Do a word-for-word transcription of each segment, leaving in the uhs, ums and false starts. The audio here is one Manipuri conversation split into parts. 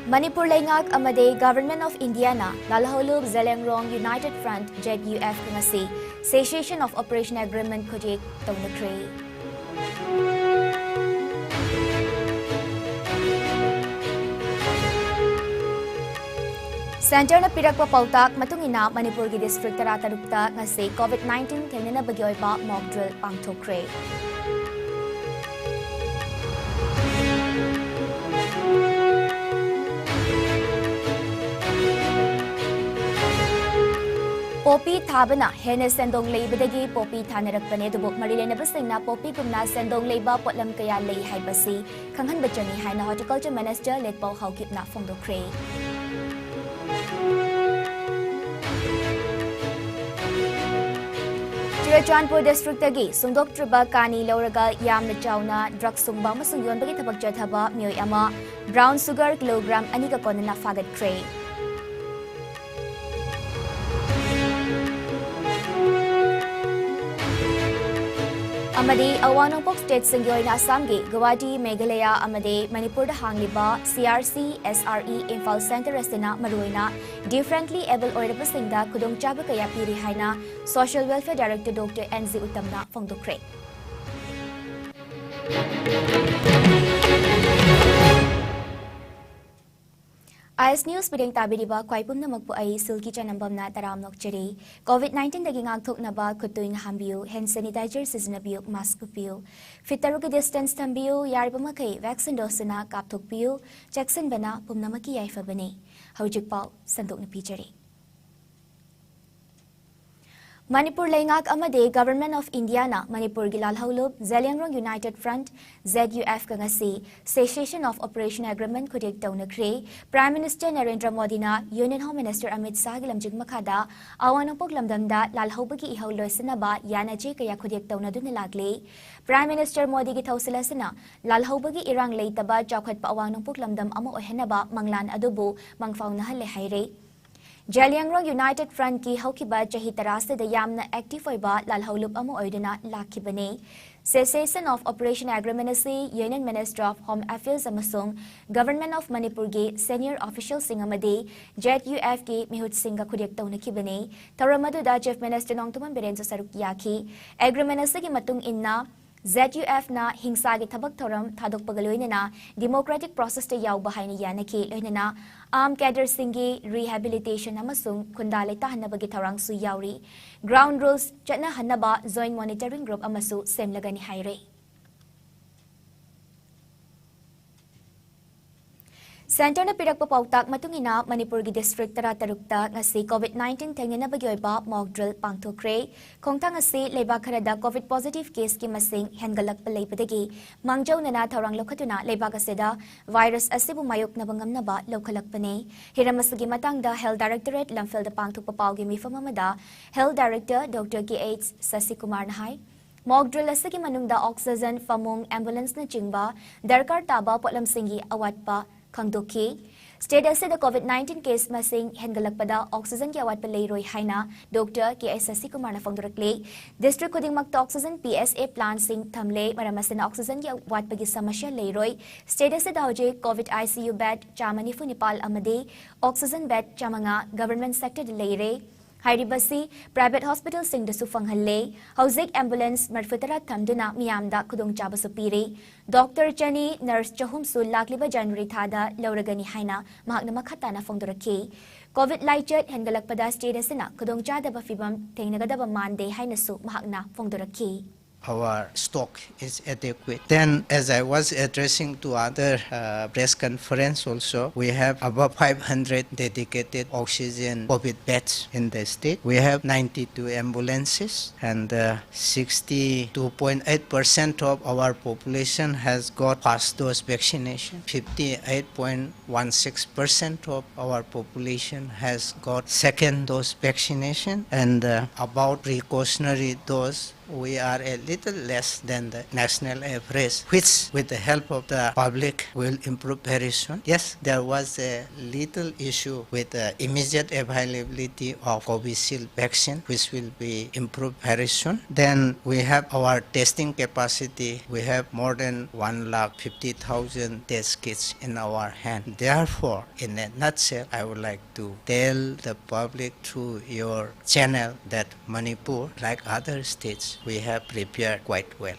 ꯃꯅꯤꯄꯨꯔ ꯂꯩꯉꯥꯛ ꯑꯃꯗꯤ Government of Indiaꯅ ꯂꯥꯜꯍꯧꯂꯨꯞ Zeliangrong United Front, Z U F, ꯀ ꯉꯁꯤ Cessation of Operation Agreement ꯈꯨꯖꯦꯛ ꯇꯧꯅꯈ꯭ꯔꯦ꯫ Centreꯅ ꯄꯤꯔꯛꯄ ꯄꯥꯎꯇꯥꯛ ꯃꯇꯨꯡ ꯏꯟꯅ ꯃꯅꯤꯄꯨꯔꯒꯤ district ꯇꯔꯥꯇꯔꯨꯛꯇ ꯉꯁꯤ COVID nineteen ꯊꯦꯡꯅꯅꯕꯒꯤ ꯑꯣꯏꯕ mock drill ꯄꯥꯡꯊꯣꯛꯈ꯭ꯔꯦ꯫ ꯄꯣꯄꯤ ꯊꯥꯕꯅ ꯍꯦꯟꯅ ꯁꯦꯟꯗꯣꯡ ꯂꯩꯕꯗꯒꯤ ꯄꯣꯄꯤ ꯊꯥꯅꯔꯛꯄꯅꯦ, ꯑꯗꯨꯕꯨ ꯃꯔꯤ ꯂꯩꯅꯕꯁꯤꯡꯅ ꯄꯣꯄꯤꯒꯨꯝꯅ ꯁꯦꯟꯗꯣꯡ ꯂꯩꯕ ꯄꯣꯠꯂꯝ ꯀꯌꯥ ꯂꯩ ꯍꯥꯏꯕꯁꯤ ꯈꯪꯍꯟꯕ ꯆꯪꯏ ꯍꯥꯏꯅ Horticulture Minister ꯂꯦꯠꯄꯥꯎ ꯍꯥꯎꯀꯤꯞꯅ ꯐꯣꯡꯗꯣꯛꯈ꯭ꯔꯦ꯫ ꯆꯨꯔꯆꯥꯟꯄꯨꯔ districtꯇꯒꯤ ꯁꯨꯡꯗꯣꯛꯇ꯭ꯔꯤꯕ ꯀꯥꯅꯤ ꯂꯧꯔꯒ ꯌꯥꯝꯅ ꯆꯥꯎꯅ drug ꯁꯨꯡꯕ ꯑꯃꯁꯨꯡ ꯌꯣꯟꯕꯒꯤ ꯊꯕꯛ ꯆꯠꯊꯕ ꯃꯤꯑꯣꯏ ꯑꯃ brown sugar kilogram ꯑꯅꯤꯒ ꯀꯣꯟꯅꯅ ꯐꯥꯒꯠꯈ꯭ꯔꯦ꯫ ꯑꯃꯗꯤ ꯑꯋꯥꯡ ꯅꯣꯡꯄꯣꯛ stateꯁꯤꯡꯒꯤ ꯑꯣꯏꯅ ꯑꯁꯥꯝꯒꯤ ꯒꯨꯋꯥꯍꯥꯇꯤ, ꯃꯦꯘꯥꯂꯌꯥ ꯑꯃꯗꯤ ꯃꯅꯤꯄꯨꯔꯗ ꯍꯥꯡꯂꯤꯕ C R C, S R E, Imphal Centre ꯑꯁꯤꯅ ꯃꯔꯨꯑꯣꯏꯅ differently able ꯑꯣꯏꯔꯕꯁꯤꯡꯗ ꯈꯨꯗꯣꯡꯆꯥꯕ ꯀꯌꯥ ꯄꯤꯔꯤ ꯍꯥꯏꯅ Social Welfare Director Doctor N G ꯎꯠꯇꯝꯅ ꯐꯣꯡꯗꯣꯛꯈ꯭ꯔꯦ꯫ Ice News ꯃꯤꯠꯌꯦꯡ ꯇꯥꯕꯤꯔꯤꯕ ꯈ꯭ꯋꯥꯏ ꯄꯨꯝꯅꯃꯛꯄꯨ ꯑꯩ ꯁꯤꯜꯀꯤ ꯆꯅꯝꯕꯝꯅ ꯇꯔꯥꯝꯅ ꯑꯣꯛꯆꯔꯤ꯫ COVID nineteenꯗꯒꯤ ꯉꯥꯛꯊꯣꯛꯅꯕ ꯈꯨꯠ ꯇꯣꯏꯅ ꯍꯥꯝꯕꯤꯌꯨ, hand sanitizer ꯁꯤꯖꯤꯟꯅꯕꯤꯌꯨ, mask ꯎꯞꯄꯤꯌꯨ꯫ Feet ꯇꯔꯨꯛꯀꯤ distance ꯊꯝꯕꯤꯌꯨ, ꯌꯥꯔꯤꯕ ꯃꯈꯩ vaccine doseꯁꯤꯅ ꯀꯥꯞꯊꯣꯛꯄꯤꯌꯨ꯫ ꯆꯦꯛꯁꯤꯟꯕꯅ ꯄꯨꯝꯅꯃꯛꯀꯤ ꯌꯥꯏꯐꯕꯅꯤ꯫ ꯍꯧꯖꯤꯛ ꯄꯥꯎ ꯁꯟꯗꯣꯛꯅ ꯄꯤꯖꯔꯤ꯫ ꯃꯅꯤꯄꯨꯔ ꯂꯩꯉꯥꯛ ꯑꯃꯗꯤ Government of Indiaꯅ ꯃꯅꯤꯄꯨꯔꯒꯤ ꯂꯥꯜꯍꯧꯂꯨꯞ Zeliangrong United Front, Z U F ꯀ ꯉꯁꯤ Cessation of Operation Agreement ꯈꯨꯗꯦꯛ ꯇꯧꯅꯈ꯭ꯔꯦ꯫ Prime Minister Narendra ꯃꯣꯗꯤꯅ Union Home Minister ꯑꯃꯤꯠ ꯁꯥꯍꯒꯤ ꯂꯝꯖꯤꯡ ꯃꯈꯥꯗ ꯑꯋꯥꯡ ꯅꯣꯡꯄꯣꯛ ꯂꯝꯗꯝꯗ ꯂꯥꯜꯍꯧꯕꯒꯤ ꯏꯍꯧ ꯂꯣꯏꯁꯤꯟꯅꯕ ꯌꯥꯅꯆꯦ ꯀꯌꯥ ꯈꯨꯗꯦꯛ ꯇꯧꯅꯗꯨꯅ ꯂꯥꯛꯂꯤ꯫ Prime Minister ꯃꯣꯗꯤꯒꯤ ꯊꯧꯁꯤꯜ ꯑꯁꯤꯅ ꯂꯥꯜꯍꯧꯕꯒꯤ ꯏꯔꯥꯡ ꯂꯩꯇꯕ ꯆꯥꯎꯈꯠꯄ ꯑꯋꯥꯡ ꯅꯣꯡꯄꯣꯛ ꯂꯝꯗꯝ ꯑꯃ ꯑꯣꯏꯍꯟꯅꯕ ꯃꯪꯂꯥꯟ ꯑꯗꯨꯕꯨ ꯃꯪꯐꯥꯎꯅꯍꯜꯂꯦ ꯍꯥꯏꯔꯤ꯫ ꯖꯦꯂꯤꯌꯥꯡꯔꯣꯡ United Front ꯀꯤ ꯍꯧꯈꯤꯕ ꯆꯍꯤ ꯇꯔꯥꯁꯤꯗ ꯌꯥꯝꯅ active ꯑꯣꯏꯕ ꯂꯥꯜꯍꯧꯂꯨꯞ ꯑꯃ ꯑꯣꯏꯗꯨꯅ ꯂꯥꯛꯈꯤꯕꯅꯤ꯫ Cessation of Operation Agreement ꯑꯁꯤ Union Minister of Home Affairs ꯑꯃꯁꯨꯡ Government of Manipur ꯒꯤ senior official ꯁꯤꯡ ꯑꯃꯗꯤ Z U F ꯀꯤ ꯃꯤꯍꯨꯠꯁꯤꯡꯒ ꯈꯨꯗꯦꯛ ꯇꯧꯅꯈꯤꯕꯅꯤ꯫ ꯊꯧꯔꯝ ꯑꯗꯨꯗ Chief Minister ꯅꯣꯡꯊꯣꯝꯕꯝ ꯕꯤꯔꯦꯟꯁꯨ ꯁꯔꯨꯛ ꯌꯥꯈꯤ꯫ Agreement ꯑꯁꯤꯒꯤ ꯃꯇꯨꯡ ꯏꯟꯅ, Z U F ꯅ ꯍꯤꯡꯁꯥꯒꯤ ꯊꯕꯛ ꯊꯧꯔꯝ ꯊꯥꯗꯣꯛꯄꯒ ꯂꯣꯏꯅꯅ democratic process ꯇ ꯌꯥꯎꯕ ꯍꯥꯏꯅ ꯌꯥꯅꯈꯤ, ꯂꯣꯏꯅꯅ armed cadre ꯁꯤꯡꯒꯤ rehabilitation ꯑꯃꯁꯨꯡ ꯈꯨꯟꯗꯥ ꯂꯩꯇꯥꯍꯟꯅꯕꯒꯤ ꯊꯧꯔꯥꯡꯁꯨ ꯌꯥꯎꯔꯤ꯫ Ground rules ꯆꯠꯅꯍꯟꯅꯕ joint monitoring group ꯑꯃꯁꯨ ꯁꯦꯝꯂꯒꯅꯤ ꯍꯥꯏꯔꯦ꯫ Centre ꯅ ꯄꯤꯔꯛꯄ ꯄꯥꯎꯇꯥꯛ ꯃꯇꯨꯡ ꯏꯟꯅ ꯃꯅꯤꯄꯨꯔꯒꯤ district ꯇꯔꯥꯇꯔꯨꯛꯇ ꯉꯁꯤ COVID nineteen ꯊꯦꯡꯅꯅꯕꯒꯤ ꯑꯣꯏꯕ mock drill ꯄꯥꯡꯊꯣꯛꯈ꯭ꯔꯦ꯫ ꯈꯣꯡꯊꯥꯡ ꯑꯁꯤ ꯂꯩꯕꯥꯛ ꯈꯔꯗ COVID positive case ꯀꯤ ꯃꯁꯤꯡ ꯍꯦꯟꯒꯠꯂꯛꯄ ꯂꯩꯕꯗꯒꯤ ꯃꯥꯡꯖꯧꯅꯅ ꯊꯧꯔꯥꯡ ꯂꯧꯈꯠꯇꯨꯅ ꯂꯩꯕꯥꯛ ꯑꯁꯤꯗ virus ꯑꯁꯤꯕꯨ ꯃꯥꯌꯣꯛꯅꯕ ꯉꯝꯅꯕ ꯂꯧꯈꯠꯂꯛꯄꯅꯤ꯫ ꯍꯤꯔꯝ ꯑꯁꯤꯒꯤ ꯃꯇꯥꯡꯗ Health Directorate ꯂꯝꯐꯦꯜꯗ ꯄꯥꯡꯊꯣꯛꯄ ꯄꯥꯎꯒꯤ ꯃꯤꯐꯝ ꯑꯃꯗ Health Director Doctor K H ꯁꯁꯤꯀꯨꯃꯥꯔꯅ ꯍꯥꯏ, mock drill ꯑꯁꯤꯒꯤ ꯃꯅꯨꯡꯗ oxygen, ꯐꯃꯨꯡ, ambulance ꯅꯆꯤꯡꯕ ꯗꯔꯀꯥꯔ ꯇꯥꯕ ꯄꯣꯠꯂꯝꯁꯤꯡꯒꯤ ꯑꯋꯥꯠꯄ ꯈꯪꯗꯣꯛꯈꯤ꯫ State ꯑꯁꯤꯗ COVID nineteen case ꯃꯁꯤꯡ ꯍꯦꯟꯒꯠꯂꯛꯄꯗ oxygen ꯒꯤ ꯑꯋꯥꯠꯄ ꯂꯩꯔꯣꯏ ꯍꯥꯏꯅ Doctor K H ꯁꯁꯤꯀꯨꯃꯥꯔꯅ ꯐꯣꯡꯗꯣꯔꯛꯂꯤ꯫ District ꯈꯨꯗꯤꯡꯃꯛꯇ oxygen P S A plant ꯁꯤꯡ ꯊꯝꯂꯦ, ꯃꯔꯝ ꯑꯁꯤꯅ oxygen ꯒꯤ ꯑꯋꯥꯠꯄꯒꯤ ꯁꯃꯁ꯭ꯌꯥ ꯂꯩꯔꯣꯏ꯫ State ꯑꯁꯤꯗ ꯍꯧꯖꯤꯛ COVID I C U bed ꯆꯥꯝꯃ ꯅꯤꯐꯨ ꯅꯤꯄꯥꯜ ꯑꯃꯗꯤ oxygen bed ꯆꯥꯝꯃꯉꯥ government sector ꯗ ꯂꯩꯔꯦ꯫ ꯍꯥꯏꯔꯤꯕꯁꯤ private hospital ꯁꯤꯡꯗꯁꯨ ꯐꯪꯍꯜꯂꯦ꯫ ꯍꯧꯖꯤꯛ ambulance ꯃꯔꯤꯐꯨꯇꯔꯥ ꯊꯝꯗꯨꯅ ꯃꯤꯌꯥꯝꯗ ꯈꯨꯗꯣꯡꯆꯥꯕꯁꯨ ꯄꯤꯔꯤ꯫ Doctor ꯆꯅꯤ, nurse ꯆꯍꯨꯝꯁꯨ ꯂꯥꯛꯂꯤꯕ January ꯊꯥꯗ ꯂꯧꯔꯒꯅꯤ ꯍꯥꯏꯅ ꯃꯍꯥꯛꯅ ꯃꯈꯥ ꯇꯥꯅ ꯐꯣꯡꯗꯣꯔꯛꯈꯤ꯫ COVID ꯂꯥꯏꯆꯠ ꯍꯦꯟꯒꯠꯂꯛꯄꯗ state ꯑꯁꯤꯅ ꯈꯨꯗꯣꯡꯆꯥꯗꯕ ꯐꯤꯚꯝ ꯊꯦꯡꯅꯒꯗꯕ ꯃꯥꯟꯗꯦ ꯍꯥꯏꯅꯁꯨ ꯃꯍꯥꯛꯅ ꯐꯣꯡꯗꯣꯔꯛꯈꯤ꯫ Our stock is adequate. Then, as I was addressing to other uh, press conference also, we have above five hundred dedicated oxygen COVID beds in the state. We have ninety-two ambulances, and uh, sixty-two point eight percent of our population has got first dose vaccination. Fifty-eight point one six percent of our population has got second dose vaccination, and uh, about precautionary dose, we are at little less than the national average, which with the help of the public will improve very soon. Yes, there was a little issue with the immediate availability of Covishield vaccine, which will be improved very soon. Then we have our testing capacity. We have more than one lakh fifty thousand test kits in our hand. Therefore, in a nutshell, I would like to tell the public through your channel that Manipur, like other states, we have prepared quite well.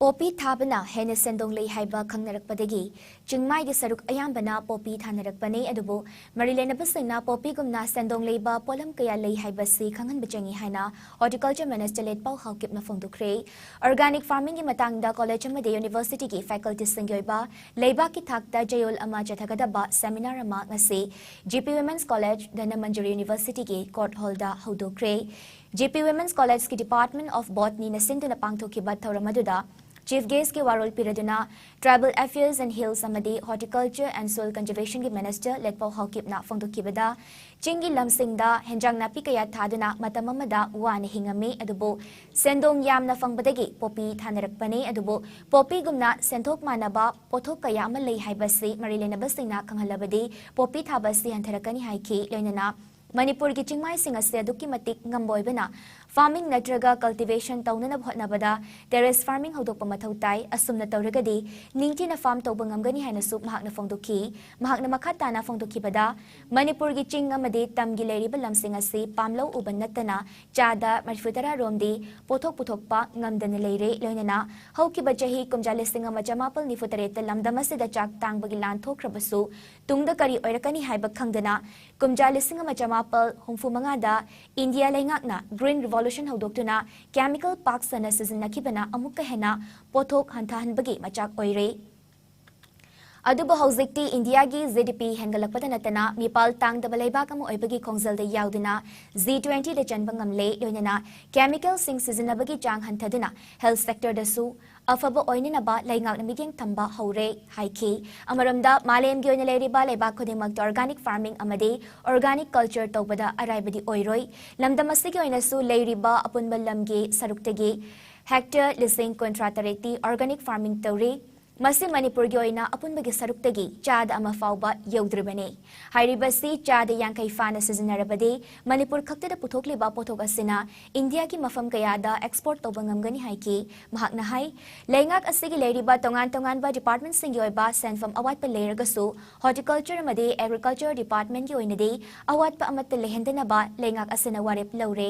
ꯄꯣꯄꯤ ꯊꯥꯕꯅ ꯍꯦꯟꯅ ꯁꯦꯟꯗꯣꯡ ꯂꯩ ꯍꯥꯏꯕ ꯈꯪꯅꯔꯛꯄꯗꯒꯤ ꯆꯤꯡꯃꯥꯏꯒꯤ ꯁꯔꯨꯛ ꯑꯌꯥꯝꯕꯅ ꯄꯣꯄꯤ ꯊꯥꯅꯔꯛꯄꯅꯤ꯫ ꯑꯗꯨꯕꯨ ꯃꯔꯤ ꯂꯩꯅꯕꯁꯤꯡꯅ ꯄꯣꯄꯤꯒꯨꯝꯅ ꯁꯦꯟꯗꯣꯡ ꯂꯩꯕ ꯄꯣꯠꯂꯝ ꯀꯌꯥ ꯂꯩ ꯍꯥꯏꯕꯁꯤ ꯈꯪꯍꯟꯕ ꯆꯪꯏ ꯍꯥꯏꯅ Horticulture Minister ꯂꯦꯠꯄꯥꯎ ꯍꯥꯎꯀꯤꯞꯅ ꯐꯣꯡꯗꯣꯛꯈ꯭ꯔꯦ꯫ Organic farming ꯒꯤ ꯃꯇꯥꯡꯗ college ꯑꯃꯗꯤ university ꯒꯤ faculty ꯁꯤꯡꯒꯤ ꯑꯣꯏꯕ ꯂꯩꯕꯥꯛꯀꯤ ꯊꯥꯛꯇ ꯆꯌꯣꯜ ꯑꯃ ꯆꯠꯊꯒꯗꯕ seminar ꯑꯃ ꯉꯁꯤ G P Women's College, Dhanamanjuri University ꯒꯤ court hall ꯗ ꯍꯧꯗꯣꯛꯈ꯭ꯔꯦ꯫ G P Women's College ꯀꯤ Department of Botany ꯅ ꯁꯤꯟꯗꯨꯅ ꯄꯥꯡꯊꯣꯛꯈꯤꯕ ꯊꯧꯔꯝ ꯑꯗꯨꯗ Chief Guest ꯀꯤ ꯋꯥꯔꯣꯜ ꯄꯤꯔꯗꯨꯅ Tribal Affairs and Hills ꯑꯃꯗꯤ Horticulture and Soil Conservation ꯒꯤ Minister ꯂꯦꯠꯄꯥꯎ ꯍꯥꯎꯀꯤꯞꯅ ꯐꯣꯡꯗꯣꯛꯈꯤꯕꯗ, ꯆꯤꯡꯒꯤ ꯂꯝꯁꯤꯡꯗ ꯍꯦꯟꯖꯥꯡ ꯅꯥꯄꯤ ꯀꯌꯥ ꯊꯥꯗꯨꯅ ꯃꯇꯝ ꯑꯃꯗ ꯋꯥꯅ ꯍꯤꯡꯉꯝꯃꯤ, ꯑꯗꯨꯕꯨ ꯁꯦꯟꯗꯣꯡ ꯌꯥꯝꯅ ꯐꯪꯕꯗꯒꯤ ꯄꯣꯄꯤ ꯊꯥꯅꯔꯛꯄꯅꯤ꯫ ꯑꯗꯨꯕꯨ ꯄꯣꯄꯤꯒꯨꯝꯅ ꯁꯦꯟꯊꯣꯛ ꯃꯥꯟꯅꯕ ꯄꯣꯠꯊꯣꯛ ꯀꯌꯥ ꯑꯃ ꯂꯩ ꯍꯥꯏꯕꯁꯤ ꯃꯔꯤ ꯂꯩꯅꯕꯁꯤꯡꯅ ꯈꯪꯍꯜꯂꯕꯗꯤ ꯄꯣꯄꯤ ꯊꯥꯕ ꯑꯁꯤ ꯍꯟꯊꯔꯛꯀꯅꯤ ꯍꯥꯏꯈꯤ꯫ ꯂꯣꯏꯅꯅ ꯃꯅꯤꯄꯨꯔꯒꯤ ꯆꯤꯡꯃꯥꯏꯁꯤꯡ ꯑꯁꯤ ꯑꯗꯨꯛꯀꯤ ꯃꯇꯤꯛ ꯉꯝꯕ ꯑꯣꯏꯕꯅ, farming ꯅꯠꯇ꯭ꯔꯒ cultivation ꯇꯧꯅꯅꯕ ꯍꯣꯠꯅꯕꯗ terrace farming ꯍꯧꯗꯣꯛꯄ ꯃꯊꯧ ꯇꯥꯏ꯫ ꯑꯁꯨꯝꯅ ꯇꯧꯔꯒꯗꯤ ꯅꯤꯡꯊꯤꯅ farm ꯇꯧꯕ ꯉꯝꯒꯅꯤ ꯍꯥꯏꯅꯁꯨ ꯃꯍꯥꯛꯅ ꯐꯣꯡꯗꯣꯛꯈꯤ꯫ ꯃꯍꯥꯛꯅ ꯃꯈꯥ ꯇꯥꯅ ꯐꯣꯡꯗꯣꯛꯈꯤꯕꯗ, ꯃꯅꯤꯄꯨꯔꯒꯤ ꯆꯤꯡ ꯑꯃꯗꯤ ꯇꯝꯒꯤ ꯂꯩꯔꯤꯕ ꯂꯝꯁꯤꯡ ꯑꯁꯤ ꯄꯥꯝꯂꯧ ꯎꯕ ꯅꯠꯇꯅ ꯆꯥꯗ ꯃꯔꯤꯐꯨ ꯇꯔꯥ ꯔꯣꯝꯗꯤ ꯄꯣꯠꯊꯣꯛ ꯄꯨꯊꯣꯛꯄ ꯉꯝꯗꯅ ꯂꯩꯔꯦ꯫ ꯂꯣꯏꯅꯅ ꯍꯧꯈꯤꯕ ꯆꯍꯤ ꯀꯨꯝꯖꯥ ꯂꯤꯁꯤꯡ ꯑꯃ ꯆꯃꯥꯄꯜ ꯅꯤꯐꯨ ꯇꯔꯦꯠꯇ ꯂꯝꯗꯝ ꯑꯁꯤꯗ ꯆꯥꯛ ꯇꯥꯡꯕꯒꯤ ꯂꯥꯟ ꯊꯣꯛꯈ꯭ꯔꯕꯁꯨ, ꯇꯨꯡꯗ ꯀꯔꯤ ꯑꯣꯏꯔꯛꯀꯅꯤ ꯍꯥꯏꯕ ꯈꯪꯗꯅ, ꯀꯨꯝꯖꯥ ꯂꯤꯁꯤꯡ ꯑꯃ ꯆꯃꯥꯄꯜ ꯍꯨꯝꯐꯨ ꯃꯉꯥꯗ ꯏꯟꯗꯤꯌꯥ ꯂꯩꯉꯥꯛꯅ Green Revolution ꯍꯧꯗꯣꯛꯇꯨꯅ chemical ꯄꯥꯛ ꯁꯟꯅ ꯁꯤꯖꯤꯟꯅꯈꯤꯕꯅ ꯑꯃꯨꯛꯀ ꯍꯦꯟꯅ ꯄꯣꯠꯊꯣꯛ ꯍꯟꯊꯍꯟꯕꯒꯤ ꯃꯆꯥꯛ ꯑꯣꯏꯔꯦ꯫ ꯑꯗꯨꯕꯨ ꯍꯧꯖꯤꯛꯇꯤ ꯏꯟꯗꯤꯌꯥꯒꯤ ꯖꯤ ꯗꯤ ꯄꯤ ꯍꯦꯟꯒꯠꯂꯛꯄꯗ ꯅꯠꯇꯅ ꯃꯤꯄꯥꯜ ꯇꯥꯡꯗꯕ ꯂꯩꯕꯥꯛ ꯑꯃ ꯑꯣꯏꯕꯒꯤ ꯈꯣꯡꯖꯦꯜꯗ ꯌꯥꯎꯗꯨꯅ ꯖꯤ ꯇ꯭ꯋꯦꯟꯇꯤꯗ ꯆꯟꯕ ꯉꯝꯂꯦ꯫ ꯂꯣꯏꯅꯅ ꯀꯦꯃꯤꯀꯦꯜꯁꯤꯡ ꯁꯤꯖꯤꯟꯅꯕꯒꯤ ꯆꯥꯡ ꯍꯟꯊꯗꯨꯅ ꯍꯦꯜꯊ ꯁꯦꯛꯇꯔꯗꯁꯨ ꯑꯐꯕ ꯑꯣꯏꯅꯅꯕ ꯂꯩꯉꯥꯛꯅ ꯃꯤꯠꯌꯦꯡ ꯊꯝꯕ ꯍꯧꯔꯦ ꯍꯥꯏꯈꯤ꯫ ꯑꯃꯔꯣꯝꯗ ꯃꯥꯂꯦꯝꯒꯤ ꯑꯣꯏꯅ ꯂꯩꯔꯤꯕ ꯂꯩꯕꯥꯛ ꯈꯨꯗꯤꯡꯃꯛꯇ ꯑꯣꯔꯒꯥꯅꯤꯛ ꯐꯥꯔꯃꯤꯡ ꯑꯃꯗꯤ ꯑꯣꯔꯒꯥꯅꯤꯛ ꯀꯜꯆꯔ ꯇꯧꯕꯗ ꯑꯔꯥꯏꯕꯗꯤ ꯑꯣꯏꯔꯣꯏ꯫ ꯂꯝꯗꯝ ꯑꯁꯤꯒꯤ ꯑꯣꯏꯅꯁꯨ ꯂꯩꯔꯤꯕ ꯑꯄꯨꯟꯕ ꯂꯝꯒꯤ ꯁꯔꯨꯛꯇꯒꯤ ꯍꯦꯛꯇꯔ ꯂꯤꯁꯤꯡ ꯀꯨꯟꯊ꯭ꯔꯥ ꯇꯔꯦꯠꯇꯤ ꯑꯣꯔꯒꯥꯅꯤꯛ ꯐꯥꯔꯃꯤꯡ ꯇꯧꯔꯤ꯫ ꯃꯁꯤ ꯃꯅꯤꯄꯨꯔꯒꯤ ꯑꯣꯏꯅ ꯑꯄꯨꯟꯕꯒꯤ ꯁꯔꯨꯛꯇꯒꯤ ꯆꯥꯗ ꯑꯃ ꯐꯥꯎꯕ ꯌꯧꯗ꯭ꯔꯤꯕꯅꯤ꯫ ꯍꯥꯏꯔꯤꯕꯁꯤ ꯆꯥꯗ ꯌꯥꯡꯈꯩ ꯐꯥꯅ ꯁꯤꯖꯤꯟꯅꯔꯕꯗꯤ ꯃꯅꯤꯄꯨꯔ ꯈꯛꯇꯗ ꯄꯨꯊꯣꯛꯂꯤꯕ ꯄꯣꯠꯊꯣꯛ ꯑꯁꯤꯅ ꯏꯟꯗꯤꯌꯥꯒꯤ ꯃꯐꯝ ꯀꯌꯥꯗ ꯑꯦꯛꯁꯄꯣꯔꯠ ꯇꯧꯕ ꯉꯝꯒꯅꯤ ꯍꯥꯏꯈꯤ꯫ ꯃꯍꯥꯛꯅ ꯍꯥꯏ, ꯂꯩꯉꯥꯛ ꯑꯁꯤꯒꯤ ꯂꯩꯔꯤꯕ ꯇꯣꯉꯥꯟ ꯇꯣꯉꯥꯟꯕ ꯗꯤꯄꯥꯔꯠꯃꯦꯟꯠꯁꯤꯡꯒꯤ ꯑꯣꯏꯕ ꯁꯦꯟꯐꯝ ꯑꯋꯥꯠꯄ ꯂꯩꯔꯒꯁꯨ ꯍꯣꯔꯇꯤꯀꯜꯆꯔ ꯑꯃꯗꯤ ꯑꯦꯒ꯭ꯔꯤꯀꯜꯆꯔ ꯗꯤꯄꯥꯔꯠꯃꯦꯟꯠꯀꯤ ꯑꯣꯏꯅꯗꯤ ꯑꯋꯥꯠꯄ ꯑꯃꯠꯇ ꯂꯩꯍꯟꯗꯅꯕ ꯂꯩꯉꯥꯛ ꯑꯁꯤꯅ ꯋꯥꯔꯦꯞ ꯂꯧꯔꯦ꯫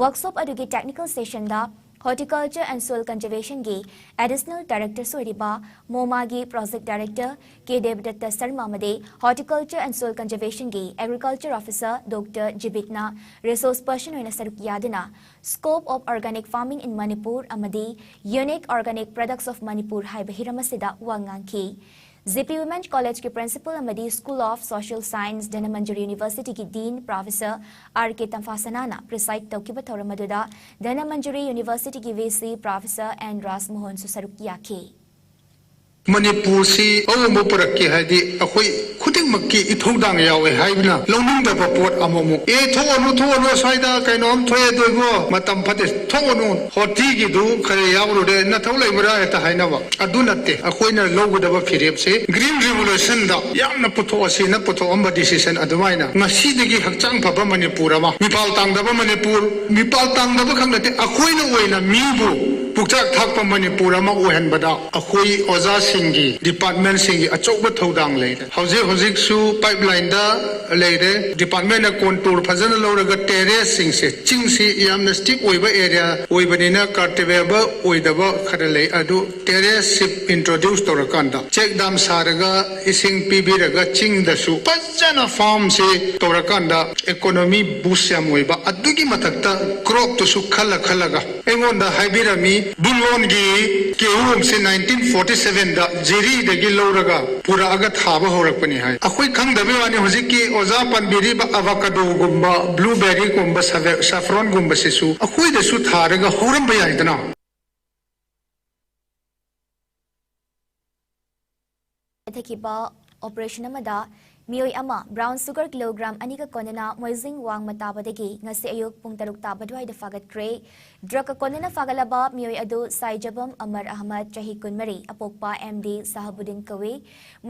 ꯋꯥꯔꯛꯁꯣꯞ ꯑꯗꯨꯒꯤ ꯇꯦꯛꯅꯤꯀꯦꯜ ꯁꯦꯁꯟꯗ ꯍꯣꯔꯇꯤꯀꯜꯆꯔ ꯑꯦꯟ ꯁꯣꯏꯜ ꯀꯟꯖꯔꯚꯦꯁꯟꯒꯤ ꯑꯦꯗꯤꯁꯅꯦꯜ ꯗꯥꯏꯔꯦꯛꯇꯔꯁꯨ ꯑꯣꯏꯔꯤꯕ ꯃꯣꯃꯥꯒꯤ project director K Debdatta Sharma ꯑꯃꯗꯤ ꯍꯣꯔꯇꯤꯀꯜꯆꯔ ꯑꯦꯟ ꯁꯣꯏꯜ ꯀꯟꯖꯔꯚꯦꯁꯟꯒꯤ ꯑꯦꯒ꯭ꯔꯤꯀꯜꯆꯔ ꯑꯣꯐꯤꯁꯔ ꯗꯣꯛꯇꯔ ꯖꯤꯕꯤꯠꯅ ꯔꯤꯁꯣꯔꯁ ꯄꯔꯁꯟ ꯑꯣꯏꯅ ꯁꯔꯨꯛ ꯌꯥꯗꯨꯅ Scope of Organic Farming in Manipur ꯑꯃꯗꯤ Unique Organic Products of Manipur ꯍꯥꯏꯕ ꯍꯤꯔꯝ ꯑꯁꯤꯗ ꯋꯥ ꯉꯥꯡꯈꯤ꯫ ꯖꯤ ꯄꯤ ꯋꯨꯃꯦꯟꯁ ꯀꯣꯂꯦꯖꯀꯤ ꯄ꯭ꯔꯤꯟꯁꯤꯄꯜ ꯑꯃꯗꯤ School of Social Science Dhanamanjuri ꯌꯨꯅꯤꯚꯔꯁꯤꯇꯤꯒꯤ ꯗꯤꯟ ꯄ꯭ꯔꯣꯐꯦꯁꯔ ꯑꯥꯔ ꯀꯦ ꯇꯝꯐꯥꯁꯅꯥꯅ ꯄ꯭ꯔꯤꯁꯥꯏꯗ ꯇꯧꯈꯤꯕ ꯊꯧꯔꯝ ꯑꯗꯨꯗ ꯙꯅꯃꯟꯖꯨꯔꯤ ꯌꯨꯅꯤꯚꯔꯁꯤꯇꯤꯒꯤ ꯚꯤ ꯁꯤ ꯄ꯭ꯔꯣꯐꯦꯁꯔ ꯑꯦꯟ ꯔꯥꯖꯃꯣꯍꯟꯁꯨ ꯁꯔꯨꯛ ꯌꯥꯈꯤ꯫ ꯃꯅꯤꯄꯨꯔꯁꯤ ꯑꯍꯣꯡꯕ ꯄꯨꯔꯛꯀꯦ ꯍꯥꯏꯗꯤ ꯑꯩꯈꯣꯏ ꯈꯨꯗꯤꯡꯃꯛꯀꯤ ꯏꯊꯧꯗꯥꯡ ꯌꯥꯎꯋꯦ ꯍꯥꯏꯕꯅ ꯂꯧꯅꯤꯡꯗꯕ ꯄꯣꯠ ꯑꯃꯃꯨꯛ, "ꯑꯦ, ꯊꯣꯛꯑꯅꯨ, ꯊꯣꯛꯑꯅꯨ, ꯁ꯭ꯋꯥꯏꯗ ꯀꯩꯅꯣꯝ ꯊꯣꯛꯑꯦ, ꯑꯗꯨ ꯏꯕꯣ, ꯃꯇꯝ ꯐꯠꯇꯦ, ꯊꯣꯛꯑꯅꯨ, ꯍꯣꯔꯇꯤꯒꯤꯗꯨ ꯈꯔ ꯌꯥꯎꯔꯨꯔꯦ, ꯅꯊꯧ ꯂꯩꯕ꯭ꯔꯥ?" ꯍꯦꯛꯇ ꯍꯥꯏꯅꯕ꯫ ꯑꯗꯨ ꯅꯠꯇꯦ꯫ ꯑꯩꯈꯣꯏꯅ ꯂꯧꯒꯗꯕ ꯐꯤꯔꯦꯞꯁꯦ ꯒ꯭ꯔꯤꯟ ꯔꯤꯚꯣꯂꯨꯁꯟꯗ ꯌꯥꯝꯅ ꯄꯨꯊꯣꯛꯑꯁꯤꯅ ꯄꯨꯊꯣꯛꯑꯝꯕ ꯗꯤꯁꯤꯁꯟ ꯑꯗꯨꯃꯥꯏꯅ ꯉꯁꯤꯗꯒꯤ ꯍꯛꯆꯥꯡ ꯐꯕ ꯃꯅꯤꯄꯨꯔ ꯑꯃ, ꯃꯤꯄꯥꯜ ꯇꯥꯡꯗꯕ ꯃꯅꯤꯄꯨꯔ, ꯃꯤꯄꯥꯜ ꯇꯥꯡꯗꯕ ꯈꯛ ꯅꯠꯇꯦ, ꯑꯩꯈꯣꯏꯅ ꯑꯣꯏꯅ ꯃꯤꯕꯨ ꯄꯨꯛꯆꯥꯛ ꯊꯥꯛꯄ ꯃꯅꯤꯄꯨꯔ ꯑꯃ ꯑꯣꯏꯍꯟꯕꯗ ꯑꯩꯈꯣꯏ ꯑꯣꯖꯥꯁꯤꯡꯒꯤ, ꯗꯤꯄꯥꯔꯠꯃꯦꯟꯁꯤꯡꯒꯤ ꯑꯆꯧꯕ ꯊꯧꯗꯥꯡ ꯂꯩꯔꯦ꯫ ꯍꯧꯖꯤꯛ ꯍꯧꯖꯤꯛꯁꯨ ꯄꯥꯏꯞꯂꯥꯏꯟꯗ ꯂꯩꯔꯦ꯫ ꯗꯤꯄꯥꯔꯠꯃꯦꯟꯅ ꯀꯣꯟꯇꯨꯔ ꯐꯖꯅ ꯂꯧꯔꯒ ꯇꯦꯔꯦꯁꯁꯤꯡꯁꯦ, ꯆꯤꯡꯁꯤ ꯌꯥꯝꯅ ꯁ꯭ꯇꯤꯞ ꯑꯣꯏꯕ ꯑꯦꯔꯤꯌꯥ ꯑꯣꯏꯕꯅꯤꯅ, ꯀꯜꯇꯤꯚꯦꯕꯜ ꯑꯣꯏꯗꯕ ꯈꯔ ꯂꯩ, ꯑꯗꯨ ꯇꯦꯔꯦꯁꯁꯤ ꯏꯟꯇ꯭ꯔꯣꯗ꯭ꯌꯨꯁ ꯇꯧꯔꯀꯥꯟꯗ, ꯆꯦꯛ ꯗꯥꯝ ꯁꯥꯔꯒ ꯏꯁꯤꯡ ꯄꯤꯕꯤꯔꯒ ꯆꯤꯡꯗꯁꯨ ꯐꯖꯅ ꯐꯥꯔꯝꯁꯤ ꯇꯧꯔꯀꯥꯟꯗ ꯏꯀꯣꯅꯣꯃꯤ ꯕꯨꯁ ꯌꯥꯝ ꯑꯣꯏꯕ, ꯑꯗꯨꯒꯤ ꯃꯊꯛꯇ ꯀ꯭ꯔꯣꯞꯇꯨꯁꯨ ꯈꯜꯂ ꯈꯜꯂꯒ ꯑꯩꯉꯣꯟꯗ ꯍꯥꯏꯕꯤꯔꯝꯃꯤ꯫ ꯕꯨꯜꯂꯣꯟꯒꯤ ꯀꯦꯍꯨꯝꯁꯦ ꯅꯥꯏꯟꯇꯤꯟ ꯐꯣꯔꯇꯤ ꯁꯚꯦꯟꯗ ꯖꯤꯔꯤꯗꯒꯤ ꯂꯧꯔꯒ ꯄꯨꯔꯛꯑꯒ ꯊꯥꯕ ꯍꯧꯔꯛꯄꯅꯤ ꯍꯥꯏ꯫ ꯑꯩꯈꯣꯏ ꯈꯪꯗꯕꯩ ꯋꯥꯅꯤ, ꯍꯧꯖꯤꯛꯀꯤ ꯑꯣꯖꯥ ꯄꯟꯕꯤꯔꯤꯕ ꯑꯦꯚꯣꯀꯥꯗꯣꯒꯨꯝꯕ, ꯕ꯭ꯂꯨꯕꯦꯔꯤꯒꯨꯝꯕ, ꯁꯥꯐ-, ꯁꯥꯐ꯭ꯔꯣꯟꯒꯨꯝꯕꯁꯤꯁꯨ ꯑꯩꯈꯣꯏꯗꯁꯨ ꯊꯥꯔꯒ ꯍꯧꯔꯝꯕ ꯌꯥꯏꯗꯅ꯫ ꯆꯠꯊꯈꯤꯕ ꯑꯣꯄꯔꯦꯁꯟ ꯑꯃꯗ ꯃꯤꯑꯣꯏ ꯑꯃ ꯕ꯭ꯔꯥꯎꯟ ꯁꯨꯒꯔ ꯀꯤꯂꯣꯒ꯭ꯔꯥꯝ ꯑꯅꯤꯒ ꯀꯣꯟꯅꯅ ꯃꯣꯏꯖꯤꯡ ꯋꯥꯡꯃ ꯇꯥꯕꯗꯒꯤ ꯉꯁꯤ ꯑꯌꯨꯛ ꯄꯨꯡ ꯇꯔꯨꯛ ꯇꯥꯕ ꯑꯗꯨꯋꯥꯏꯗ ꯐꯥꯒꯠꯈ꯭ꯔꯦ꯫ ꯗ꯭ꯔꯒꯀ ꯀꯣꯟꯅꯅ ꯐꯥꯒꯠꯂꯕ ꯃꯤꯑꯣꯏ ꯑꯗꯨ ꯁꯥꯏꯖꯕꯝ ꯑꯃꯔ ꯑꯍꯃꯗ, ꯆꯍꯤ ꯀꯨꯟꯃꯔꯤ, ꯑꯄꯣꯛꯄ ꯑꯦꯝ ꯗꯤ ꯁꯍꯥꯕꯨꯗꯤꯟ ꯀꯧꯏ꯫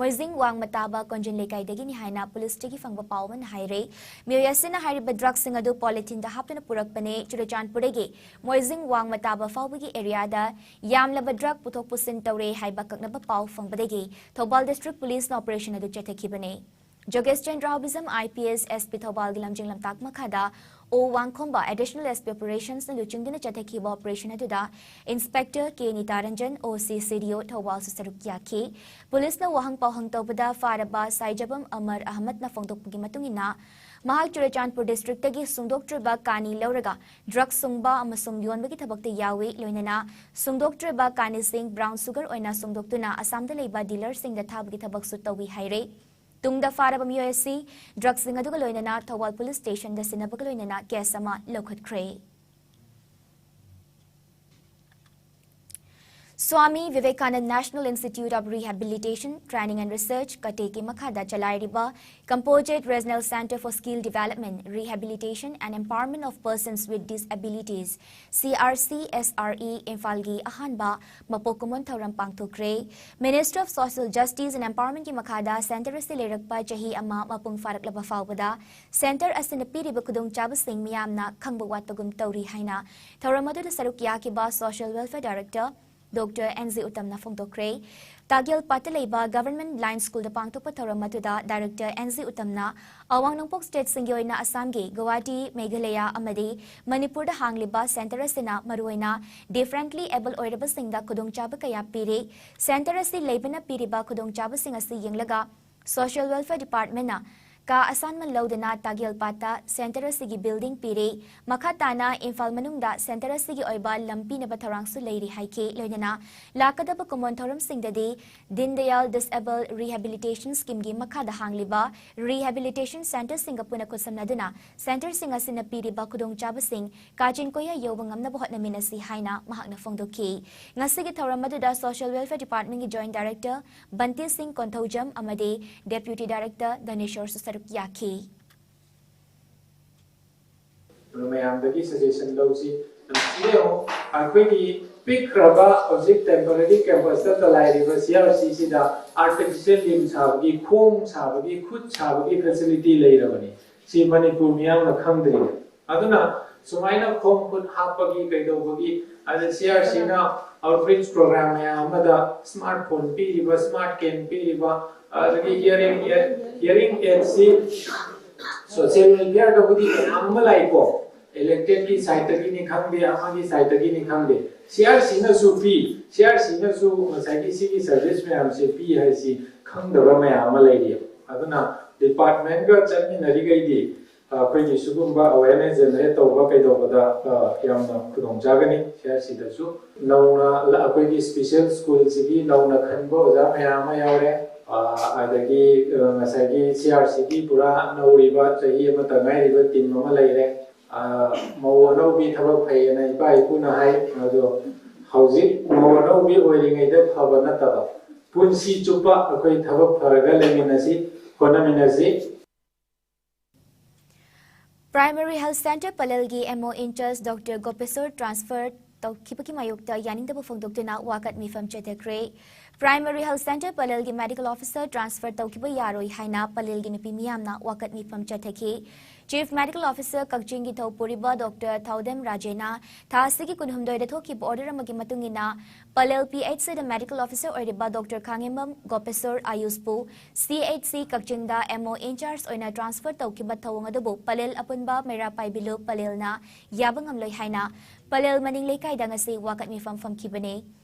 ꯃꯣꯏꯖꯤꯡ ꯋꯥꯡꯃ ꯇꯥꯕ ꯀꯣꯟꯖꯤꯟ ꯂꯩꯀꯥꯏꯗꯒꯤꯅꯤ ꯍꯥꯏꯅ ꯄꯨꯂꯤꯁꯇꯒꯤ ꯐꯪꯕ ꯄꯥꯎ ꯑꯃꯅ ꯍꯥꯏꯔꯦ꯫ ꯃꯤꯑꯣꯏ ꯑꯁꯤꯅ ꯍꯥꯏꯔꯤꯕ ꯗ꯭ꯔꯒꯁꯤꯡ ꯑꯗꯨ ꯄꯣꯂꯤꯊꯤꯟꯗ ꯍꯥꯞꯇꯨꯅ ꯄꯨꯔꯛꯄꯅꯦ꯫ ꯆꯨꯔꯆꯥꯟꯄꯨꯔꯗꯒꯤ ꯃꯣꯏꯖꯤꯡ ꯋꯥꯡꯃ ꯇꯥꯕ ꯐꯥꯎꯕꯒꯤ ꯑꯦꯔꯤꯌꯥꯗ ꯌꯥꯝꯂꯕ ꯗ꯭ꯔꯒ ꯄꯨꯊꯣꯛ ꯄꯨꯁꯤꯟ ꯇꯧꯔꯦ ꯍꯥꯏꯕ ꯑꯀꯛꯅꯕ ꯄꯥꯎ ꯐꯪꯕꯗꯒꯤ ꯊꯧꯕꯥꯜ ꯗꯤꯁꯇ꯭ꯔꯤꯛ ꯄꯨꯂꯤꯁꯅ ꯑꯣꯄꯔꯦꯁꯟ ꯑꯗꯨ ꯆꯠꯊꯈꯤꯕꯅꯤ꯫ ꯖꯣꯒꯦꯁ Chandra ꯍꯥꯎꯕꯤꯖꯝ, I P S, S P ꯊꯧꯕꯥꯜꯒꯤ ꯂꯝꯖꯤꯡ ꯂꯝꯇꯥꯛ ꯃꯈꯥꯗ ꯑꯣ ꯋꯥꯡꯈꯣꯝꯕ ꯑꯦꯗꯤꯁꯅꯦꯜ ꯑꯦꯁ ꯄꯤ ꯑꯣꯄꯔꯦꯁꯟꯁꯅ ꯂꯨꯆꯤꯡꯗꯨꯅ ꯆꯠꯊꯈꯤꯕ ꯑꯣꯄꯔꯦꯁꯟ ꯑꯗꯨꯗ ꯏꯟꯁꯄꯦꯛꯇꯔ ꯀꯦ ꯅꯤꯇꯥꯔꯟꯖꯟ, ꯑꯣ ꯁꯤ ꯁꯤ ꯗꯤ ꯑꯣ ꯊꯧꯕꯥꯜꯁꯨ ꯁꯔꯨꯛ ꯌꯥꯈꯤ꯫ ꯄꯨꯂꯤꯁꯅ ꯋꯥꯍꯪ ꯄꯥꯎꯍꯪ ꯇꯧꯕꯗ ꯐꯥꯔꯕ ꯁꯥꯏꯖꯕꯝ ꯑꯃꯔ ꯑꯍꯃꯗꯅ ꯐꯣꯡꯗꯣꯛꯄꯒꯤ ꯃꯇꯨꯡ ꯏꯟꯅ, ꯃꯍꯥꯛ ꯆꯨꯔꯆꯥꯟꯄꯨꯔ ꯗꯤꯁꯇ꯭ꯔꯤꯛꯇꯒꯤ ꯁꯨꯡꯗꯣꯛꯇ꯭ꯔꯤꯕ ꯀꯥꯅꯤ ꯂꯧꯔꯒ ꯗ꯭ꯔꯒ ꯁꯨꯡꯕ ꯑꯃꯁꯨꯡ ꯌꯣꯟꯕꯒꯤ ꯊꯕꯛꯇ ꯌꯥꯎꯏ, ꯂꯣꯏꯅꯅ ꯁꯨꯡꯗꯣꯛꯇ꯭ꯔꯤꯕ ꯀꯥꯅꯤꯁꯤꯡ ꯕ꯭ꯔꯥꯎꯟ ꯁꯨꯒꯔ ꯑꯣꯏꯅ ꯁꯨꯡꯗꯣꯛꯇꯨꯅ ꯑꯁꯥꯝꯗ ꯂꯩꯕ ꯗꯤꯂꯔꯁꯤꯡꯗ ꯊꯥꯕꯒꯤ ꯊꯕꯛꯁꯨ ꯇꯧꯏ ꯍꯥꯏꯔꯦ꯫ ꯇꯨꯡꯗ ꯐꯥꯔꯕ ꯃꯤꯑꯣꯏ ꯑꯁꯤ ꯗ꯭ꯔꯒꯁꯤꯡ ꯑꯗꯨꯒ ꯂꯣꯏꯅꯅ ꯊꯧꯕꯥꯜ ꯄꯨꯂꯤꯁ ꯁ꯭ꯇꯦꯁꯟꯗ ꯁꯤꯟꯅꯕꯒ ꯂꯣꯏꯅꯅ ꯀꯦꯁ ꯑꯃ ꯂꯧꯈꯠꯈ꯭ꯔꯦ꯫ Swami Vivekananda national institute of rehabilitation, training and research, ꯀꯇꯦꯛꯀꯤ ꯃꯈꯥꯗ ꯆꯂꯥꯏꯔꯤꯕ Composite Regional Centre for Skill Development, Rehabilitation and Empowerment of Persons with Disabilities, C R C S R E, ꯏꯝꯐꯥꯜꯒꯤ ꯑꯍꯥꯟꯕ ꯃꯄꯣꯛ ꯀꯨꯝꯑꯣꯟ ꯊꯧꯔꯝ ꯄꯥꯡꯊꯣꯛꯈ꯭ꯔꯦ꯫ Ministry of Social Justice and Empowerment ꯀꯤ ꯃꯈꯥꯗ ꯁꯦꯟꯇꯔ ꯑꯁꯤ ꯂꯩꯔꯛꯄ ꯆꯍꯤ ꯑꯃ ꯃꯄꯨꯡ ꯐꯥꯔꯛꯂꯕ ꯐꯥꯎꯕꯗ ꯁꯦꯟꯇꯔ ꯑꯁꯤꯅ ꯄꯤꯔꯤꯕ ꯈꯨꯗꯣꯡꯆꯥꯕꯁꯤꯡ ꯃꯤꯌꯥꯝꯅ ꯈꯪꯕ ꯋꯥꯠꯄꯒꯨꯝ ꯇꯧꯔꯤ ꯍꯥꯏꯅ ꯊꯧꯔꯝ ꯑꯗꯨꯗ ꯁꯔꯨꯛ ꯌꯥꯈꯤꯕ Social Welfare Director Doctor N G ꯎꯇꯝꯅ ꯐꯣꯡꯗꯣꯛꯈ꯭ꯔꯦ꯫ ꯇꯥꯒꯦꯜꯄꯥꯠꯇ ꯂꯩꯕ Government Blind School ꯗ ꯄꯥꯡꯊꯣꯛꯄ ꯊꯧꯔꯝ ꯑꯗꯨꯗ Director N G ꯎꯇꯝꯅ ꯑꯋꯥꯡ ꯅꯣꯡꯄꯣꯛ ꯁ꯭ꯇꯦꯠꯁꯤꯡꯒꯤ ꯑꯣꯏꯅ ꯑꯁꯥꯝꯒꯤ ꯒꯨꯋꯥꯍꯥꯇꯤ, ꯃꯦꯘꯥꯂꯌꯥ ꯑꯃꯗꯤ ꯃꯅꯤꯄꯨꯔꯗ ꯍꯥꯡꯂꯤꯕ ꯁꯦꯟꯇꯔ ꯑꯁꯤꯅ ꯃꯔꯨꯑꯣꯏꯅ differently able ꯑꯣꯏꯔꯕꯁꯤꯡꯗ ꯈꯨꯗꯣꯡꯆꯥꯕ ꯀꯌꯥ ꯄꯤꯔꯤ꯫ ꯁꯦꯟꯇꯔ ꯑꯁꯤ ꯂꯩꯕꯅ ꯄꯤꯔꯤꯕ ꯈꯨꯗꯣꯡꯆꯥꯕꯁꯤꯡ ꯑꯁꯤ ꯌꯦꯡꯂꯒ Social Welfare Department ꯅ ꯀꯥ ꯑꯁꯥꯟꯃꯟ ꯂꯧꯗꯨꯅ ꯇꯥꯒꯦꯜꯄꯥꯠꯇ ꯁꯦꯟꯇꯔ ꯑꯁꯤꯒꯤ ꯕꯤꯜꯗꯤꯡ ꯄꯤꯔꯤ꯫ ꯃꯈꯥ ꯇꯥꯅ ꯏꯝꯐꯥꯜ ꯃꯅꯨꯡꯗ ꯁꯦꯟꯇꯔ ꯑꯁꯤꯒꯤ ꯑꯣꯏꯕ ꯂꯝ ꯄꯤꯅꯕ ꯊꯧꯔꯥꯡꯁꯨ ꯂꯩꯔꯤ ꯍꯥꯏꯈꯤ꯫ ꯂꯣꯏꯅꯅ ꯂꯥꯛꯀꯗꯕ ꯀꯨꯝꯑꯣꯟ ꯊꯧꯔꯝꯁꯤꯡꯗꯗꯤ ꯗꯤꯟ ꯗꯌꯥꯜ ꯗꯤꯁꯑꯦꯕꯜ ꯔꯤꯍꯦꯕꯤꯂꯤꯇꯦꯁꯟ ꯁ꯭ꯀꯤꯝꯒꯤ ꯃꯈꯥꯗ ꯍꯥꯡꯂꯤꯕ ꯔꯤꯍꯦꯕꯤꯂꯤꯇꯦꯁꯟ ꯁꯦꯟꯇꯔꯁꯤꯡꯒ ꯄꯨꯟꯅ ꯈꯨꯠꯁꯝꯅꯗꯨꯅ ꯁꯦꯟꯇꯔꯁꯤꯡ ꯑꯁꯤꯅ ꯄꯤꯔꯤꯕ ꯈꯨꯗꯣꯡꯆꯥꯕꯁꯤꯡ ꯀꯥꯆꯤꯟ ꯀꯣꯏꯌꯥ ꯌꯧꯕ ꯉꯝꯅꯕ ꯍꯣꯠꯅꯃꯤꯟꯅꯁꯤ ꯍꯥꯏꯅ ꯃꯍꯥꯛꯅ ꯐꯣꯡꯗꯣꯛꯈꯤ꯫ ꯉꯁꯤꯒꯤ ꯊꯧꯔꯝ ꯑꯗꯨꯗ Social Welfare Department ꯒꯤ Joint Director ꯕꯟꯇꯤ ꯁꯤꯡ ꯀꯣꯟꯊꯧꯖꯝ ꯑꯃꯗꯤ Deputy Director ꯙꯅꯦꯁꯣꯔꯁꯨ ꯁꯔꯨꯛ ꯌꯥꯈꯤ꯫ ꯑꯗꯨ ꯃꯌꯥꯝꯗꯒꯤ ꯁꯖꯦꯁꯟ ꯂꯧꯁꯤ꯫ ꯁꯤꯗ ꯌꯦꯡꯉꯨ, ꯑꯩꯈꯣꯏꯒꯤ ꯄꯤꯛꯈ꯭ꯔꯕ ꯍꯧꯖꯤꯛ ꯇꯦꯝꯄꯔꯦꯔꯤ ꯀꯦꯝꯄꯁꯇ ꯆꯂꯥꯏꯔꯤꯕ ꯁꯤ ꯑꯥꯔ ꯁꯤꯁꯤꯗ ꯑꯥꯔꯇꯤꯐꯤꯁꯦꯜ ꯂꯤꯝ ꯁꯥꯕꯒꯤ, ꯈꯣꯡ ꯁꯥꯕꯒꯤ, ꯈꯨꯠ ꯁꯥꯕꯒꯤ ꯐꯦꯁꯤꯂꯤꯇꯤ ꯂꯩꯔꯕꯅꯤ꯫ ꯁꯤ ꯃꯅꯤꯄꯨꯔ ꯃꯤꯌꯥꯝꯅ ꯈꯪꯗ꯭ꯔꯤ꯫ ꯑꯗꯨꯅ ꯁꯨꯃꯥꯏꯅ ꯈꯣꯡ ꯈꯨꯠ ꯍꯥꯞꯄꯒꯤ ꯀꯩꯗꯧꯕꯒꯤ, ꯑꯗ ꯁꯤ ꯑꯥꯔ ꯁꯤꯅ ꯑꯥꯎꯠꯔꯤꯆ ꯄ꯭ꯔꯣꯒ꯭ꯔꯥꯝ ꯃꯌꯥꯝ ꯑꯃꯗ ꯁ꯭ꯃꯥꯔꯠ ꯐꯣꯟ ꯄꯤꯔꯤꯕ, ꯁ꯭ꯃꯥꯔꯠ ꯀꯦꯟ ꯄꯤꯔꯤꯕ, ꯑꯗꯒꯤ ꯍꯤꯌꯔꯤꯡ ꯑꯦꯗ, ꯍꯤꯌꯔꯤꯡ ꯑꯦꯗꯁꯤ ꯁꯣꯁꯤꯌꯦꯜ ꯋꯦꯜꯐꯤꯌꯔꯗꯕꯨꯗꯤ ꯃꯌꯥꯝ ꯑꯃ ꯂꯥꯛꯏꯀꯣ, ꯏꯂꯦꯛꯇꯦꯗꯀꯤ ꯁꯥꯏꯠꯇꯒꯤꯅꯤ ꯈꯪꯗꯦ, ꯑꯃꯒꯤ ꯁꯥꯏꯠꯇꯒꯤꯅꯤ ꯈꯪꯗꯦ, ꯁꯤ ꯑꯥꯔ ꯁꯤꯅꯁꯨ ꯄꯤ꯫ ꯁꯤ ꯑꯥꯔ ꯁꯤꯅꯁꯨ ꯉꯁꯥꯏꯒꯤ ꯁꯤꯒꯤ ꯁꯔꯚꯤꯁ ꯃꯌꯥꯝꯁꯦ ꯄꯤ ꯍꯥꯏꯁꯤ ꯈꯪꯗꯕ ꯃꯌꯥꯝ ꯑꯃ ꯂꯩꯔꯤ꯫ ꯑꯗꯨꯅ ꯗꯤꯄꯥꯔꯠꯃꯦꯟꯒ ꯆꯠꯃꯤꯟꯅꯔꯤꯈꯩꯗꯤ ꯑꯩꯈꯣꯏꯒꯤ ꯁꯤꯒꯨꯝꯕ ꯑꯋꯦꯔꯅꯦꯁ ꯖꯦꯅꯔꯦꯠ ꯇꯧꯕ ꯀꯩꯗꯧꯕꯗ ꯌꯥꯝꯅ ꯈꯨꯗꯣꯡ ꯆꯥꯒꯅꯤ꯫ ꯁꯤ ꯑꯥꯔ ꯁꯤꯗꯁꯨ ꯅꯧꯅ ꯑꯩꯈꯣꯏꯒꯤ ꯁ꯭ꯄꯦꯁꯦꯜ ꯁ꯭ꯀꯨꯜꯁꯤꯒꯤ ꯅꯧꯅ ꯈꯟꯕ ꯑꯣꯖꯥ ꯃꯌꯥꯝ ꯑꯃ ꯌꯥꯎꯔꯦ꯫ ꯑꯗꯒꯤ ꯉꯁꯥꯏꯒꯤ ꯁꯤ ꯑꯥꯔ ꯁꯤꯒꯤ ꯄꯨꯔꯥ ꯅꯧꯔꯤꯕ, ꯆꯍꯤ ꯑꯃꯇ ꯉꯥꯏꯔꯤꯕ ꯇꯤꯝ ꯑꯃ ꯂꯩꯔꯦ꯫ ꯃꯧ ꯑꯅꯧꯕꯤ ꯊꯕꯛ ꯐꯩꯌꯦꯅ ꯏꯄꯥ ꯏꯄꯨꯅ ꯍꯥꯏ꯫ ꯑꯗꯣ ꯍꯧꯖꯤꯛ ꯃꯧ ꯑꯅꯧꯕꯤ ꯑꯣꯏꯔꯤꯉꯩꯗ ꯐꯕ ꯅꯠꯇꯕ, ꯄꯨꯟꯁꯤ ꯆꯨꯞꯄ ꯑꯩꯈꯣꯏ ꯊꯕꯛ ꯐꯔꯒ ꯂꯩꯃꯤꯟꯅꯁꯤ, ꯍꯣꯠꯅꯃꯤꯟꯅꯁꯤ꯫ Primary Health Centre ꯄꯂꯦꯜꯒꯤ M O in charge Doctor ꯒꯣꯄꯦꯁꯣꯔ transfer ꯇꯧꯈꯤꯕꯒꯤ ꯃꯥꯌꯣꯛꯇ ꯌꯥꯅꯤꯡꯗꯕ ꯐꯣꯡꯗꯣꯛꯇꯨꯅ ꯋꯥꯀꯠ ꯃꯤꯐꯝ ꯆꯠꯊꯈ꯭ꯔꯦ꯫ Primary Health Centre ꯄꯂꯦꯜꯒꯤ medical officer transfer ꯇꯧꯈꯤꯕ ꯌꯥꯔꯣꯏ ꯍꯥꯏꯅ ꯄꯂꯦꯜꯒꯤ ꯅꯨꯄꯤ ꯃꯤꯌꯥꯝꯅ ꯋꯥꯀꯠ ꯃꯤꯐꯝ ꯆꯠꯊꯈꯤ꯫ Chief Medical Officer ꯀꯛꯆꯤꯡꯒꯤ ꯊꯧꯄꯨꯔꯤꯕ Doctor ꯊꯧꯗꯦꯝ ꯔꯥꯖꯦꯅ ꯊꯥ ꯑꯁꯤꯒꯤ ꯀꯨꯟꯍꯨꯝꯗꯣꯏꯗ ꯊꯣꯛꯈꯤꯕ order ꯑꯃꯒꯤ ꯃꯇꯨꯡ ꯏꯟꯅ ꯄꯂꯦꯜ P H C ꯗ medical officer ꯑꯣꯏꯔꯤꯕ Doctor ꯈꯥꯉꯦꯝꯕꯝ ꯒꯣꯄꯦꯁꯣꯔ ꯑꯌꯨꯁꯄꯨ C H C ꯀꯛꯆꯤꯡꯗ M O in charge ꯑꯣꯏꯅ transfer ꯇꯧꯈꯤꯕ ꯊꯧꯑꯣꯡ ꯑꯗꯨꯕꯨ ꯄꯂꯦꯜ ꯑꯄꯨꯟꯕ ꯃꯩꯔꯥ ꯄꯥꯏꯕꯤ ꯂꯨꯞ ꯄꯂꯦꯜꯅ ꯌꯥꯕ ꯉꯝꯂꯣꯏ ꯍꯥꯏꯅ ꯄꯂꯦꯜ ꯃꯅꯤꯡ ꯂꯩꯀꯥꯏꯗ ꯉꯁꯤ ꯋꯥꯀꯠ ꯃꯤꯐꯝ ꯐꯝꯈꯤꯕꯅꯤ꯫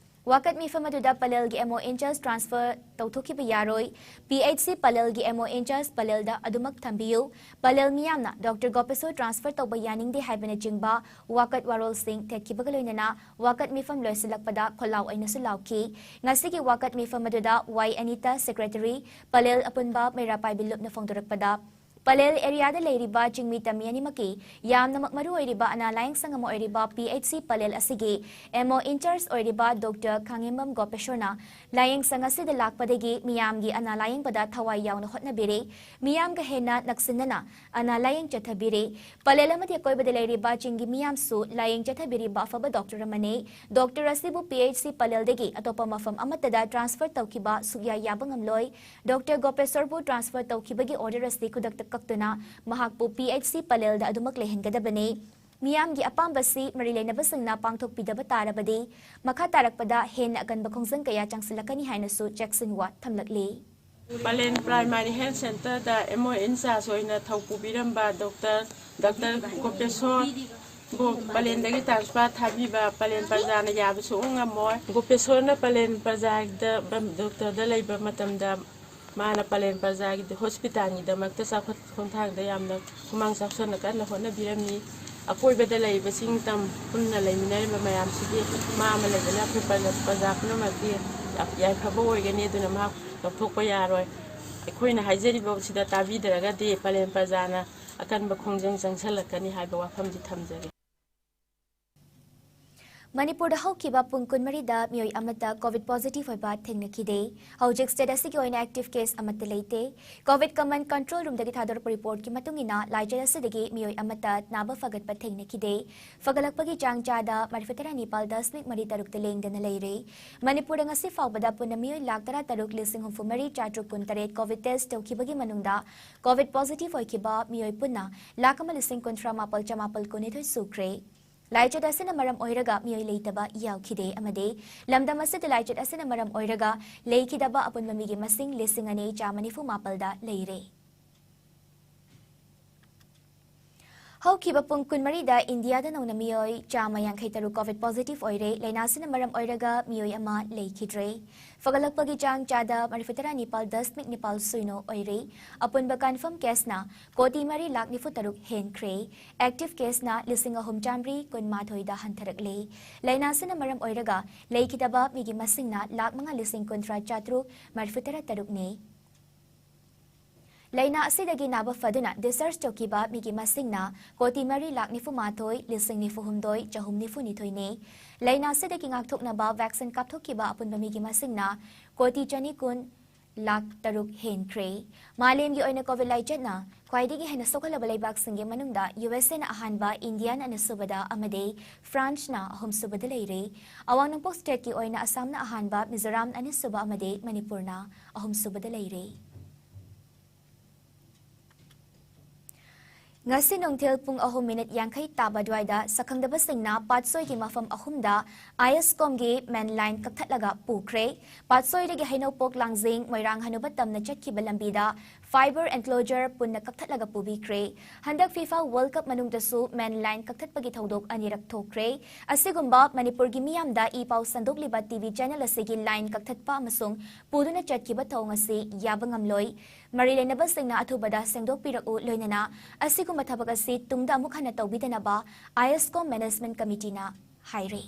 ꯋꯥꯀꯠ ꯃꯤꯐꯝ ꯑꯗꯨꯗ ꯄꯂꯦꯜꯒꯤ M O in charge transfer ꯇꯧꯊꯣꯛꯈꯤꯕ ꯌꯥꯔꯣꯏ꯫ P H C ꯄꯂꯦꯜꯒꯤ M O in charge ꯄꯂꯦꯜꯗ ꯑꯗꯨꯃꯛ ꯊꯝꯕꯤꯌꯨ꯫ ꯄꯂꯦꯜ ꯃꯤꯌꯥꯝꯅ ꯗꯣꯛꯇꯔ ꯒꯣꯄꯦꯁꯣꯔ transfer ꯇꯧꯕ ꯌꯥꯅꯤꯡꯗꯦ ꯍꯥꯏꯕꯅꯆꯤꯡꯕ ꯋꯥꯀꯠ ꯋꯥꯔꯣꯜꯁꯤꯡ ꯊꯦꯠꯈꯤꯕꯒ ꯂꯣꯏꯅꯅ ꯋꯥꯀꯠ ꯃꯤꯐꯝ ꯂꯣꯏꯁꯤꯜꯂꯛꯄꯗ ꯈꯣꯜꯂꯥꯎ ꯑꯣꯏꯅꯁꯨ ꯂꯥꯎꯈꯤ꯫ ꯉꯁꯤꯒꯤ ꯋꯥꯀꯠ ꯃꯤꯐꯝ ꯑꯗꯨꯗ ꯋꯥꯏ ꯑꯅꯤꯇꯥ, secretary, ꯄꯂꯦꯜ ꯑꯄꯨꯟꯕ ꯃꯩꯔꯥ ꯄꯥꯏꯕꯤ ꯂꯨꯞꯅ ꯐꯣꯡꯗꯣꯔꯛꯄꯗ, ꯄꯂꯦꯜ areaꯗ ꯂꯩꯔꯤꯕ ꯆꯤꯡꯃꯤ ꯇꯝꯃꯤ ꯑꯅꯤꯃꯛꯀꯤ ꯌꯥꯝꯅꯃꯛ ꯃꯔꯨ ꯑꯣꯏꯔꯤꯕ ꯑꯅꯥ ꯂꯥꯌꯦꯡ ꯁꯪ ꯑꯃ ꯑꯣꯏꯔꯤꯕ P H C ꯄꯂꯦꯜ ꯑꯁꯤꯒꯤ M O in charge ꯑꯣꯏꯔꯤꯕ ꯗꯣꯛꯇꯔ ꯈꯥꯉꯦꯝꯕꯝ ꯒꯣꯄꯦꯁꯣꯔꯅ ꯂꯥꯌꯦꯡ ꯁꯪ ꯑꯁꯤꯗ ꯂꯥꯛꯄꯗꯒꯤ ꯃꯤꯌꯥꯝꯒꯤ ꯑꯅꯥ ꯂꯥꯌꯦꯡꯕꯗ ꯊꯋꯥꯏ ꯌꯥꯎꯅ ꯍꯣꯠꯅꯕꯤꯔꯦ꯫ ꯃꯤꯌꯥꯝꯒ ꯍꯦꯟꯅ ꯅꯛꯁꯤꯟꯅꯅ ꯑꯅꯥ ꯂꯥꯌꯦꯡ ꯆꯠꯊꯕꯤꯔꯦ꯫ ꯄꯂꯦꯜ ꯑꯃꯗꯤ ꯑꯀꯣꯏꯕꯗ ꯂꯩꯔꯤꯕ ꯆꯤꯡꯒꯤ ꯃꯤꯌꯥꯝꯁꯨ ꯂꯥꯌꯦꯡ ꯆꯠꯊꯕꯤꯔꯤꯕ ꯑꯐꯕ ꯗꯣꯛꯇꯔ ꯑꯃꯅꯤ꯫ ꯗꯣꯛꯇꯔ ꯑꯁꯤꯕꯨ P H C ꯄꯂꯦꯜꯗꯒꯤ ꯑꯇꯣꯞꯄ ꯃꯐꯝ ꯑꯃꯠꯇꯗ transfer ꯇꯧꯈꯤꯕ ꯁꯨꯛꯌꯥ ꯌꯥꯕ ꯉꯝꯂꯣꯏ꯫ ꯗꯣꯛꯇꯔ ꯒꯣꯄꯦꯁꯣꯔꯕꯨ transfer ꯇꯧꯈꯤꯕꯒꯤ order ꯑꯁꯤ ꯈꯨꯗꯛꯇ ꯀꯛꯇꯨꯅ ꯃꯍꯥꯛꯄꯨ P H C ꯄꯂꯦꯜꯗ ꯑꯗꯨꯃꯛ ꯂꯩꯍꯟꯒꯗꯕꯅꯤ꯫ ꯃꯤꯌꯥꯝꯒꯤ ꯑꯄꯥꯝꯕꯁꯤ ꯃꯔꯤ ꯂꯩꯅꯕꯁꯤꯡꯅ ꯄꯥꯡꯊꯣꯛꯄꯤꯗꯕ ꯇꯥꯔꯕꯗꯤ ꯃꯈꯥ ꯇꯥꯔꯛꯄꯗ ꯍꯦꯟꯅ ꯑꯀꯟꯕ ꯈꯣꯡꯖꯪ ꯀꯌꯥ ꯆꯪꯁꯤꯜꯂꯛꯀꯅꯤ ꯍꯥꯏꯅꯁꯨ ꯆꯦꯛꯁꯤꯟꯋꯥ ꯊꯝꯂꯛꯂꯤ꯫ ꯄꯂꯦꯟ Primary Health Centreꯗ M O in charge ꯑꯣꯏꯅ ꯊꯧ ꯄꯨꯕꯤꯔꯝꯕ ꯗꯣꯛꯇꯔ, ꯗꯣꯛꯇꯔ ꯒꯣꯄꯦꯁꯣꯔꯕꯨ ꯄꯂꯦꯟꯗꯒꯤ transfer ꯊꯥꯕꯤꯕ ꯄꯂꯦꯟ ꯄ꯭ꯔꯖꯥꯅ ꯌꯥꯕ ꯁꯨꯡꯉꯝ ꯉꯝꯃꯣꯏ꯫ ꯒꯣꯄꯦꯁꯣꯔꯅ ꯄꯂꯦꯟ ꯄ꯭ꯔꯖꯥꯗ ꯗꯣꯛꯇꯔꯗ ꯂꯩꯕ ꯃꯇꯝꯗ ꯃꯥꯅ ꯄꯂꯦꯟ ꯄ꯭ꯔꯖꯥꯒꯤ hospitalꯒꯤꯗꯃꯛꯇ ꯆꯥꯎꯈꯠ ꯈꯣꯡꯊꯥꯡꯗ ꯌꯥꯝꯅ ꯍꯨꯃꯥꯡ ꯆꯥꯎꯁꯟꯅ ꯀꯟꯅ ꯍꯣꯠꯅꯕꯤꯔꯝꯃꯤ꯫ ꯑꯀꯣꯏꯕꯗ ꯂꯩꯔꯤꯕ ꯆꯤꯡ ꯇꯝ ꯄꯨꯟꯅ ꯂꯩꯃꯤꯟꯅꯔꯤꯕ ꯃꯌꯥꯝꯁꯤꯒꯤ ꯃꯥ ꯑꯃ ꯂꯩꯕꯅ ꯑꯩꯈꯣꯏ ꯄ꯭ꯔꯖꯥ, ꯄ꯭ꯔꯖꯥ ꯄꯨꯝꯅꯃꯛꯀꯤ ꯌꯥꯏꯐꯕ ꯑꯣꯏꯒꯅꯤ꯫ ꯑꯗꯨꯅ ꯃꯍꯥꯛ ꯂꯧꯊꯣꯛꯄ ꯌꯥꯔꯣꯏ꯫ ꯑꯩꯈꯣꯏꯅ ꯍꯥꯏꯖꯔꯤꯕꯁꯤꯗ ꯇꯥꯕꯤꯗ꯭ꯔꯒꯗꯤ ꯄꯂꯦꯟ ꯄ꯭ꯔꯖꯥꯅ ꯑꯀꯟꯕ ꯈꯣꯡꯖꯪ ꯆꯪꯁꯜꯂꯛꯀꯅꯤ ꯍꯥꯏꯕ ꯋꯥꯐꯝꯁꯤ ꯊꯝꯖꯒꯦ꯫ ꯃꯅꯤꯄꯨꯔꯗ ꯍꯧꯈꯤꯕ ꯄꯨꯡ ꯀꯨꯟꯃꯔꯤꯗ ꯃꯤꯑꯣꯏ ꯑꯃꯠꯇ COVID positive ꯑꯣꯏꯕ ꯊꯦꯡꯅꯈꯤꯗꯦ꯫ ꯍꯧꯖꯤꯛ state ꯑꯁꯤꯒꯤ ꯑꯣꯏꯅ active case ꯑꯃꯠꯇ ꯂꯩꯇꯦ꯫ COVID Command Control Roomꯗꯒꯤ ꯊꯥꯗꯣꯔꯛꯄ reportꯀꯤ ꯃꯇꯨꯡ ꯏꯟꯅ, ꯂꯥꯏꯆꯠ ꯑꯁꯤꯗꯒꯤ ꯃꯤꯑꯣꯏ ꯑꯃꯠꯇ ꯅꯥꯕ ꯐꯒꯠꯄ ꯊꯦꯡꯅꯈꯤꯗꯦ꯫ ꯐꯒꯠꯂꯛꯄꯒꯤ ꯆꯥꯡ ꯆꯥꯗ ꯃꯔꯤꯐꯨꯇꯔꯥ ꯅꯤꯄꯥꯜ ꯗꯁꯃꯤꯛ ꯃꯔꯤ ꯇꯔꯨꯛꯇ ꯂꯦꯡꯗꯅ ꯂꯩꯔꯦ꯫ ꯃꯅꯤꯄꯨꯔꯗ ꯉꯁꯤ ꯐꯥꯎꯕꯗ ꯄꯨꯟꯅ ꯃꯤꯑꯣꯏ ꯂꯥꯈ ꯇꯔꯥ ꯇꯔꯨꯛ ꯂꯤꯁꯤꯡ ꯍꯨꯝꯐꯨ ꯃꯔꯤ ꯆꯥꯇ꯭ꯔꯨꯛ ꯀꯨꯟ ꯇꯔꯦꯠ COVID test ꯇꯧꯈꯤꯕꯒꯤ ꯃꯅꯨꯡꯗ COVID positive ꯑꯣꯏꯈꯤꯕ ꯃꯤꯑꯣꯏ ꯄꯨꯟꯅ ꯂꯥꯈ ꯑꯃ ꯂꯤꯁꯤꯡ ꯀꯨꯟꯊ꯭ꯔꯥ ꯃꯥꯄꯜ ꯆꯃꯥꯄꯜ ꯀꯨꯟꯅꯤꯊꯣꯏ ꯁꯨꯈ꯭ꯔꯦ꯫ ꯂꯥꯏꯆꯠ ꯑꯁꯤꯅ ꯃꯔꯝ ꯑꯣꯏꯔꯒ ꯃꯤꯑꯣꯏ ꯂꯩꯇꯕ ꯌꯥꯎꯈꯤꯗꯦ ꯑꯃꯗꯤ ꯂꯝꯗꯝ ꯑꯁꯤꯗ ꯂꯥꯏꯆꯠ ꯑꯁꯤꯅ ꯃꯔꯝ ꯑꯣꯏꯔꯒ ꯂꯩꯈꯤꯗꯕ ꯑꯄꯨꯟꯕ ꯃꯤꯒꯤ ꯃꯁꯤꯡ ꯂꯤꯁꯤꯡ ꯑꯅꯤ ꯆꯥꯝꯃ ꯅꯤꯐꯨ ꯃꯥꯄꯜꯗ ꯂꯩꯔꯦ꯫ ꯍꯧꯈꯤꯕ ꯄꯨꯡ ꯀꯨꯟꯃꯔꯤꯗ ꯏꯟꯗꯤꯌꯥꯗ ꯅꯧꯅ ꯃꯤꯑꯣꯏ ꯆꯥꯝꯃ ꯌꯥꯡꯈꯩ ꯇꯔꯨꯛ COVID positive ꯑꯣꯏꯔꯦ꯫ ꯂꯥꯏꯅꯥꯁꯤꯅ ꯃꯔꯝ ꯑꯣꯏꯔꯒ ꯃꯤꯑꯣꯏ ꯑꯃ ꯂꯩꯈꯤꯗ꯭ꯔꯦ꯫ ꯐꯒꯠꯂꯛꯄꯒꯤ ꯆꯥꯡ ꯆꯥꯗ ꯃꯔꯤꯐꯨ ꯇꯔꯥ ꯅꯤꯄꯥꯜ ꯗꯁꯃꯤꯛ ꯅꯤꯄꯥꯜ ꯁꯨꯏꯅꯣ ꯑꯣꯏꯔꯦ꯫ ꯑꯄꯨꯟꯕ confirm caseꯅ ꯀꯣꯇꯤ ꯃꯔꯤ ꯂꯥꯛ ꯅꯤꯐꯨ ꯇꯔꯨꯛ ꯍꯦꯟꯈ꯭ꯔꯦ꯫ Active caseꯅ ꯂꯤꯁꯤꯡ ꯑꯍꯨꯝ ꯆꯥꯝꯃꯔꯤ ꯀꯨꯟꯃꯥꯊꯣꯏꯗ ꯍꯟꯊꯔꯛꯂꯦ꯫ ꯂꯥꯏꯅꯥꯁꯤꯅ ꯃꯔꯝ ꯑꯣꯏꯔꯒ ꯂꯩꯈꯤꯗꯕ ꯃꯤꯒꯤ ꯃꯁꯤꯡꯅ ꯂꯥꯛ ꯃꯉꯥ ꯂꯤꯁꯤꯡ ꯀꯨꯟꯊ꯭ꯔꯥ ꯆꯥꯇ꯭ꯔꯨꯛ ꯃꯔꯤꯐꯨ ꯇꯔꯥ ꯇꯔꯨꯛꯅꯤ꯫ ꯂꯥꯏꯅꯥ ꯑꯁꯤꯗꯒꯤ ꯅꯥꯕ ꯐꯗꯨꯅ discharge ꯇꯧꯈꯤꯕ ꯃꯤꯒꯤ ꯃꯁꯤꯡꯅ ꯀꯣꯇꯤ ꯃꯔꯤ ꯂꯥꯛ ꯅꯤꯐꯨ ꯃꯥꯊꯣꯏ ꯂꯤꯁꯤꯡ ꯅꯤꯐꯨ ꯍꯨꯝꯗꯣꯏ ꯆꯍꯨꯝ ꯅꯤꯐꯨ ꯅꯤꯊꯣꯏꯅꯤ꯫ ꯂꯥꯏꯅꯥ ꯑꯁꯤꯗꯒꯤ ꯉꯥꯛꯊꯣꯛꯅꯕ vaccine ꯀꯥꯞꯊꯣꯛꯈꯤꯕ ꯑꯄꯨꯟꯕ ꯃꯤꯒꯤ ꯃꯁꯤꯡꯅ ꯀꯣꯇꯤ ꯆꯅꯤ ꯀꯨꯟ ꯂꯥꯛ ꯇꯔꯨꯛ ꯍꯦꯟꯈ꯭ꯔꯦ꯫ ꯃꯥꯂꯦꯝꯒꯤ ꯑꯣꯏꯅ COVID ꯂꯥꯏꯆꯠꯅ ꯈ꯭ꯋꯥꯏꯗꯒꯤ ꯍꯦꯟꯅ ꯁꯣꯛꯍꯜꯂꯕ ꯂꯩꯕꯥꯛꯁꯤꯡꯒꯤ ꯃꯅꯨꯡꯗ USAꯅ ꯑꯍꯥꯟꯕ, ꯏꯟꯗꯤꯌꯥꯅ ꯑꯅꯤꯁꯨꯕꯗ ꯑꯃꯗꯤ ꯐ꯭ꯔꯥꯟꯁꯅ ꯑꯍꯨꯝꯁꯨꯕꯗ ꯂꯩꯔꯦ꯫ ꯑꯋꯥꯡ ꯅꯣꯡꯄꯣꯛ stateꯀꯤ ꯑꯣꯏꯅ ꯑꯁꯥꯝꯅ ꯑꯍꯥꯟꯕ, ꯃꯤꯖꯣꯔꯥꯝ ꯑꯅꯤꯁꯨꯕ ꯑꯃꯗꯤ ꯃꯅꯤꯄꯨꯔꯅ ꯑꯍꯨꯝꯁꯨꯕꯗ ꯂꯩꯔꯦ꯫ ꯉꯁꯤ ꯅꯨꯡꯊꯤꯜ ꯄꯨꯡ ꯑꯍꯨꯝ ꯃꯤꯅꯤꯠ ꯌꯥꯡꯈꯩ ꯇꯥꯕ ꯑꯗꯨꯋꯥꯏꯗ ꯁꯛꯈꯪꯗꯕꯁꯤꯡꯅ ꯄꯥꯠꯁꯣꯏꯒꯤ ꯃꯐꯝ ꯑꯍꯨꯝꯗ ISCOMꯒꯤ main line ꯀꯛꯊꯠꯂꯒ ꯄꯨꯈ꯭ꯔꯦ꯫ ꯄꯥꯠꯁꯣꯏꯗꯒꯤ ꯍꯩꯅꯧꯄꯣꯛ ꯂꯥꯡꯖꯤꯡ ꯃꯣꯏꯔꯥꯡ ꯍꯅꯨꯕ ꯇꯝꯅ ꯆꯠꯈꯤꯕ ꯂꯝꯕꯤꯗ fiber enclosure ꯄꯨꯟꯅ ꯀꯛꯊꯠꯂꯒ ꯄꯨꯕꯤꯈ꯭ꯔꯦ꯫ ꯍꯟꯗꯛ FIFA World Cup ꯃꯅꯨꯡꯗꯁꯨ main line ꯀꯛꯊꯠꯄꯒꯤ ꯊꯧꯗꯣꯛ ꯑꯅꯤꯔꯛ ꯊꯣꯛꯈ꯭ꯔꯦ꯫ ꯑꯁꯤꯒꯨꯝꯕ ꯃꯅꯤꯄꯨꯔꯒꯤ ꯃꯤꯌꯥꯝꯗ ꯏ ꯄꯥꯎ ꯁꯟꯗꯣꯛꯂꯤꯕ TV channel ꯑꯁꯤꯒꯤ line ꯀꯛꯊꯠꯄ ꯑꯃꯁꯨꯡ ꯄꯨꯗꯨꯅ ꯆꯠꯈꯤꯕ ꯊꯧꯑꯣꯡ ꯑꯁꯤ ꯌꯥꯕ ꯉꯝꯂꯣꯏ꯫ ꯃꯔꯤ ꯂꯩꯅꯕꯁꯤꯡꯅ ꯑꯊꯨꯕꯗ ꯁꯦꯡꯗꯣꯛꯄꯤꯔꯛꯎ, ꯂꯣꯏꯅꯅ ꯑꯁꯤꯒꯨꯝꯕ ꯊꯕꯛ ꯑꯁꯤ ꯇꯨꯡꯗ ꯑꯃꯨꯛ ꯍꯟꯅ ꯇꯧꯕꯤꯗꯅꯕ ISCOM Management Committeeꯅ ꯍꯥꯏꯔꯤ꯫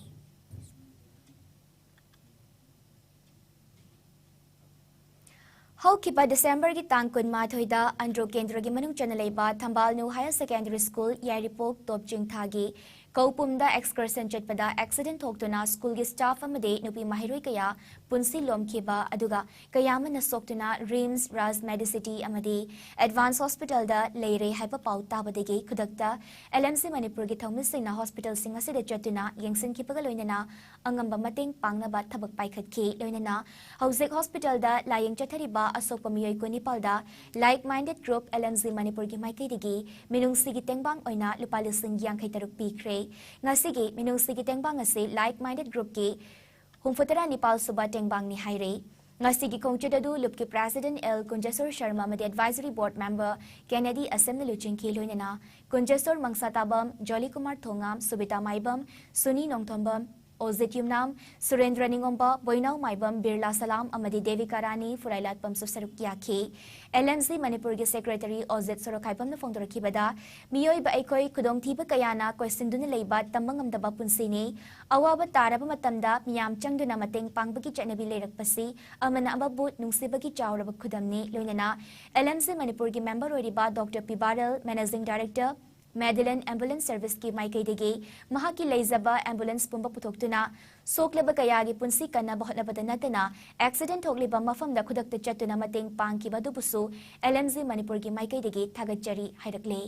ꯍꯧꯈꯤꯕ Decemberꯒꯤ ꯇꯥꯡ ꯀꯨꯟꯃꯥꯊꯣꯏꯗ ꯑꯟꯗ꯭ꯔꯣ ꯀꯦꯟꯗ꯭ꯔꯒꯤ ꯃꯅꯨꯡ ꯆꯟꯅ ꯂꯩꯕ ꯊꯝꯕꯥꯜꯅꯨ Higher Secondary School, ꯌꯥꯏꯔꯤꯄꯣꯛ ꯇꯣꯞ ꯆꯤꯡꯊꯥꯒꯤ ꯀꯧꯄꯨꯝꯗ excursion ꯆꯠꯄꯗ accident ꯊꯣꯛꯇꯨꯅ schoolꯒꯤ staff ꯑꯃꯗꯤ ꯅꯨꯄꯤ ꯃꯍꯩꯔꯣꯏ ꯀꯌꯥ ꯄꯨꯟꯁꯤ ꯂꯣꯝꯈꯤꯕ, ꯑꯗꯨꯒ ꯀꯌꯥ ꯑꯃꯅ ꯁꯣꯛꯇꯨꯅ RIMS, Raj Medicity ꯑꯃꯗꯤ Advance Hospitalꯗ ꯂꯩꯔꯦ ꯍꯥꯏꯕ ꯄꯥꯎ ꯇꯥꯕꯗꯒꯤ ꯈꯨꯗꯛꯇ LMC ꯃꯅꯤꯄꯨꯔꯒꯤ ꯊꯧꯃꯤꯁꯤꯡꯅ hospitalꯁꯤꯡ ꯑꯁꯤꯗ ꯆꯠꯇꯨꯅ ꯌꯦꯡꯁꯤꯟꯈꯤꯕꯒ ꯂꯣꯏꯅꯅ ꯑꯉꯝꯕ ꯃꯇꯦꯡ ꯄꯥꯡꯅꯕ ꯊꯕꯛ ꯄꯥꯏꯈꯠꯈꯤ꯫ ꯂꯣꯏꯅꯅ ꯍꯧꯖꯤꯛ hospitalꯗ ꯂꯥꯌꯦꯡ ꯆꯠꯊꯔꯤꯕ ꯑꯁꯣꯛꯄ ꯃꯤꯑꯣꯏ ꯀꯨꯟꯅꯤꯄꯥꯜꯗ Like Minded Group LMC ꯃꯅꯤꯄꯨꯔꯒꯤ ꯃꯥꯏꯀꯩꯗꯒꯤ ꯃꯤꯅꯨꯡꯁꯤꯒꯤ ꯇꯦꯡꯕꯥꯡ ꯑꯣꯏꯅ ꯂꯨꯄꯥ ꯂꯤꯁꯤꯡ ꯌꯥꯡꯈꯩ ꯇꯔꯨꯛ ꯄꯤꯈ꯭ꯔꯦ꯫ ꯉꯁꯤꯒꯤ ꯃꯤꯅꯨꯡꯁꯤꯒꯤ ꯇꯦꯡꯕꯥꯡ ꯑꯁꯤ Like Minded Groupꯀꯤ ꯍꯨꯝꯐꯨꯇꯔꯥ ꯅꯤꯄꯥꯜ ꯁꯨꯕ ꯇꯦꯡꯕꯥꯡꯅꯤ ꯍꯥꯏꯔꯦ꯫ ꯉꯁꯤꯒꯤ ꯈꯣꯡꯆꯠ ꯑꯗꯨ ꯂꯨꯞꯀꯤ President ꯑꯦꯜ ꯀꯨꯟꯖꯦꯁꯣꯔ ꯁꯔꯃ ꯑꯃꯗꯤ Advisory Board Member ꯀꯦꯅꯦꯗꯤ ꯑꯁꯦꯝꯅ ꯂꯨꯆꯤꯡꯈꯤ꯫ ꯂꯣꯏꯅꯅ ꯀꯨꯟꯖꯦꯁꯣꯔ ꯃꯪꯁꯥꯇꯥꯕꯝ, ꯖꯣꯂꯤ ꯀꯨꯃꯥꯔ ꯊꯣꯉꯥꯝ, ꯁꯨꯕꯤꯇꯥ ꯃꯥꯏꯕꯝ, ꯁꯨꯅꯤ ꯅꯣꯡꯊꯣꯝꯕꯝ, ꯑꯣꯖꯤꯠ ꯌꯨꯝꯅꯥꯝ, ꯁꯨꯔꯦꯟꯗ꯭ꯔ ꯅꯤꯉꯣꯝꯕ, ꯕꯣꯏꯅꯥꯎ ꯃꯥꯏꯕꯝ, ꯕꯤꯔꯂꯥ ꯁꯂꯥꯝ ꯑꯃꯗꯤ ꯗꯦꯕꯤꯀꯥ ꯔꯥꯅꯤ ꯐꯨꯔꯥꯏꯂꯥꯠꯄꯝꯁꯨ ꯁꯔꯨꯛ ꯌꯥꯈꯤ꯫ ꯑꯦꯜ ꯑꯦꯝ ꯖꯤ ꯃꯅꯤꯄꯨꯔꯒꯤ Secretary ꯑꯣꯖꯤꯠ ꯁꯣꯔꯣꯈꯥꯏꯕꯝꯅ ꯐꯣꯡꯗꯣꯔꯛꯈꯤꯕꯗ, ꯃꯤꯑꯣꯏꯕ ꯑꯩꯈꯣꯏ ꯈꯨꯗꯣꯡꯊꯤꯕ ꯀꯌꯥꯅ ꯀꯣꯏꯁꯤꯟꯗꯨꯅ ꯂꯩꯕ ꯇꯝꯕ ꯉꯝꯗꯕ ꯄꯨꯟꯁꯤꯅꯤ꯫ ꯑꯋꯥꯕ ꯇꯥꯔꯕ ꯃꯇꯝꯗ ꯃꯤꯌꯥꯝ ꯆꯪꯗꯨꯅ ꯃꯇꯦꯡ ꯄꯥꯡꯕꯒꯤ ꯆꯠꯅꯕꯤ ꯂꯩꯔꯛꯄꯁꯤ ꯑꯃꯅ ꯑꯃꯕꯨ ꯅꯨꯡꯁꯤꯕꯒꯤ ꯆꯥꯎꯔꯕ ꯈꯨꯗꯝꯅꯤ꯫ ꯂꯣꯏꯅꯅ ꯑꯦꯜ ꯑꯦꯝ ꯖꯤ ꯃꯅꯤꯄꯨꯔꯒꯤ member ꯑꯣꯏꯔꯤꯕ ꯗꯣꯛꯇꯔ ꯄꯤ ꯕꯥꯔꯦꯜ, Managing Director, Madeline Ambulance Serviceꯀꯤ ꯃꯥꯏꯀꯩꯗꯒꯤ ꯃꯍꯥꯛꯀꯤ ꯂꯩꯖꯕ ambulance ꯄꯨꯝꯕ ꯄꯨꯊꯣꯛꯇꯨꯅ ꯁꯣꯛꯂꯕ ꯀꯌꯥꯒꯤ ꯄꯨꯟꯁꯤ ꯀꯟꯅꯕ ꯍꯣꯠꯅꯕꯗ ꯅꯠꯇꯅ accident ꯊꯣꯛꯂꯤꯕ ꯃꯐꯝꯗ ꯈꯨꯗꯛꯇ ꯆꯠꯇꯨꯅ ꯃꯇꯦꯡ ꯄꯥꯡꯈꯤꯕ ꯑꯗꯨꯕꯨꯁꯨ ꯑꯦꯜ ꯑꯦꯝ ꯖꯤ ꯃꯅꯤꯄꯨꯔꯒꯤ ꯃꯥꯏꯀꯩꯗꯒꯤ ꯊꯥꯒꯠꯆꯔꯤ ꯍꯥꯏꯔꯛꯂꯦ꯫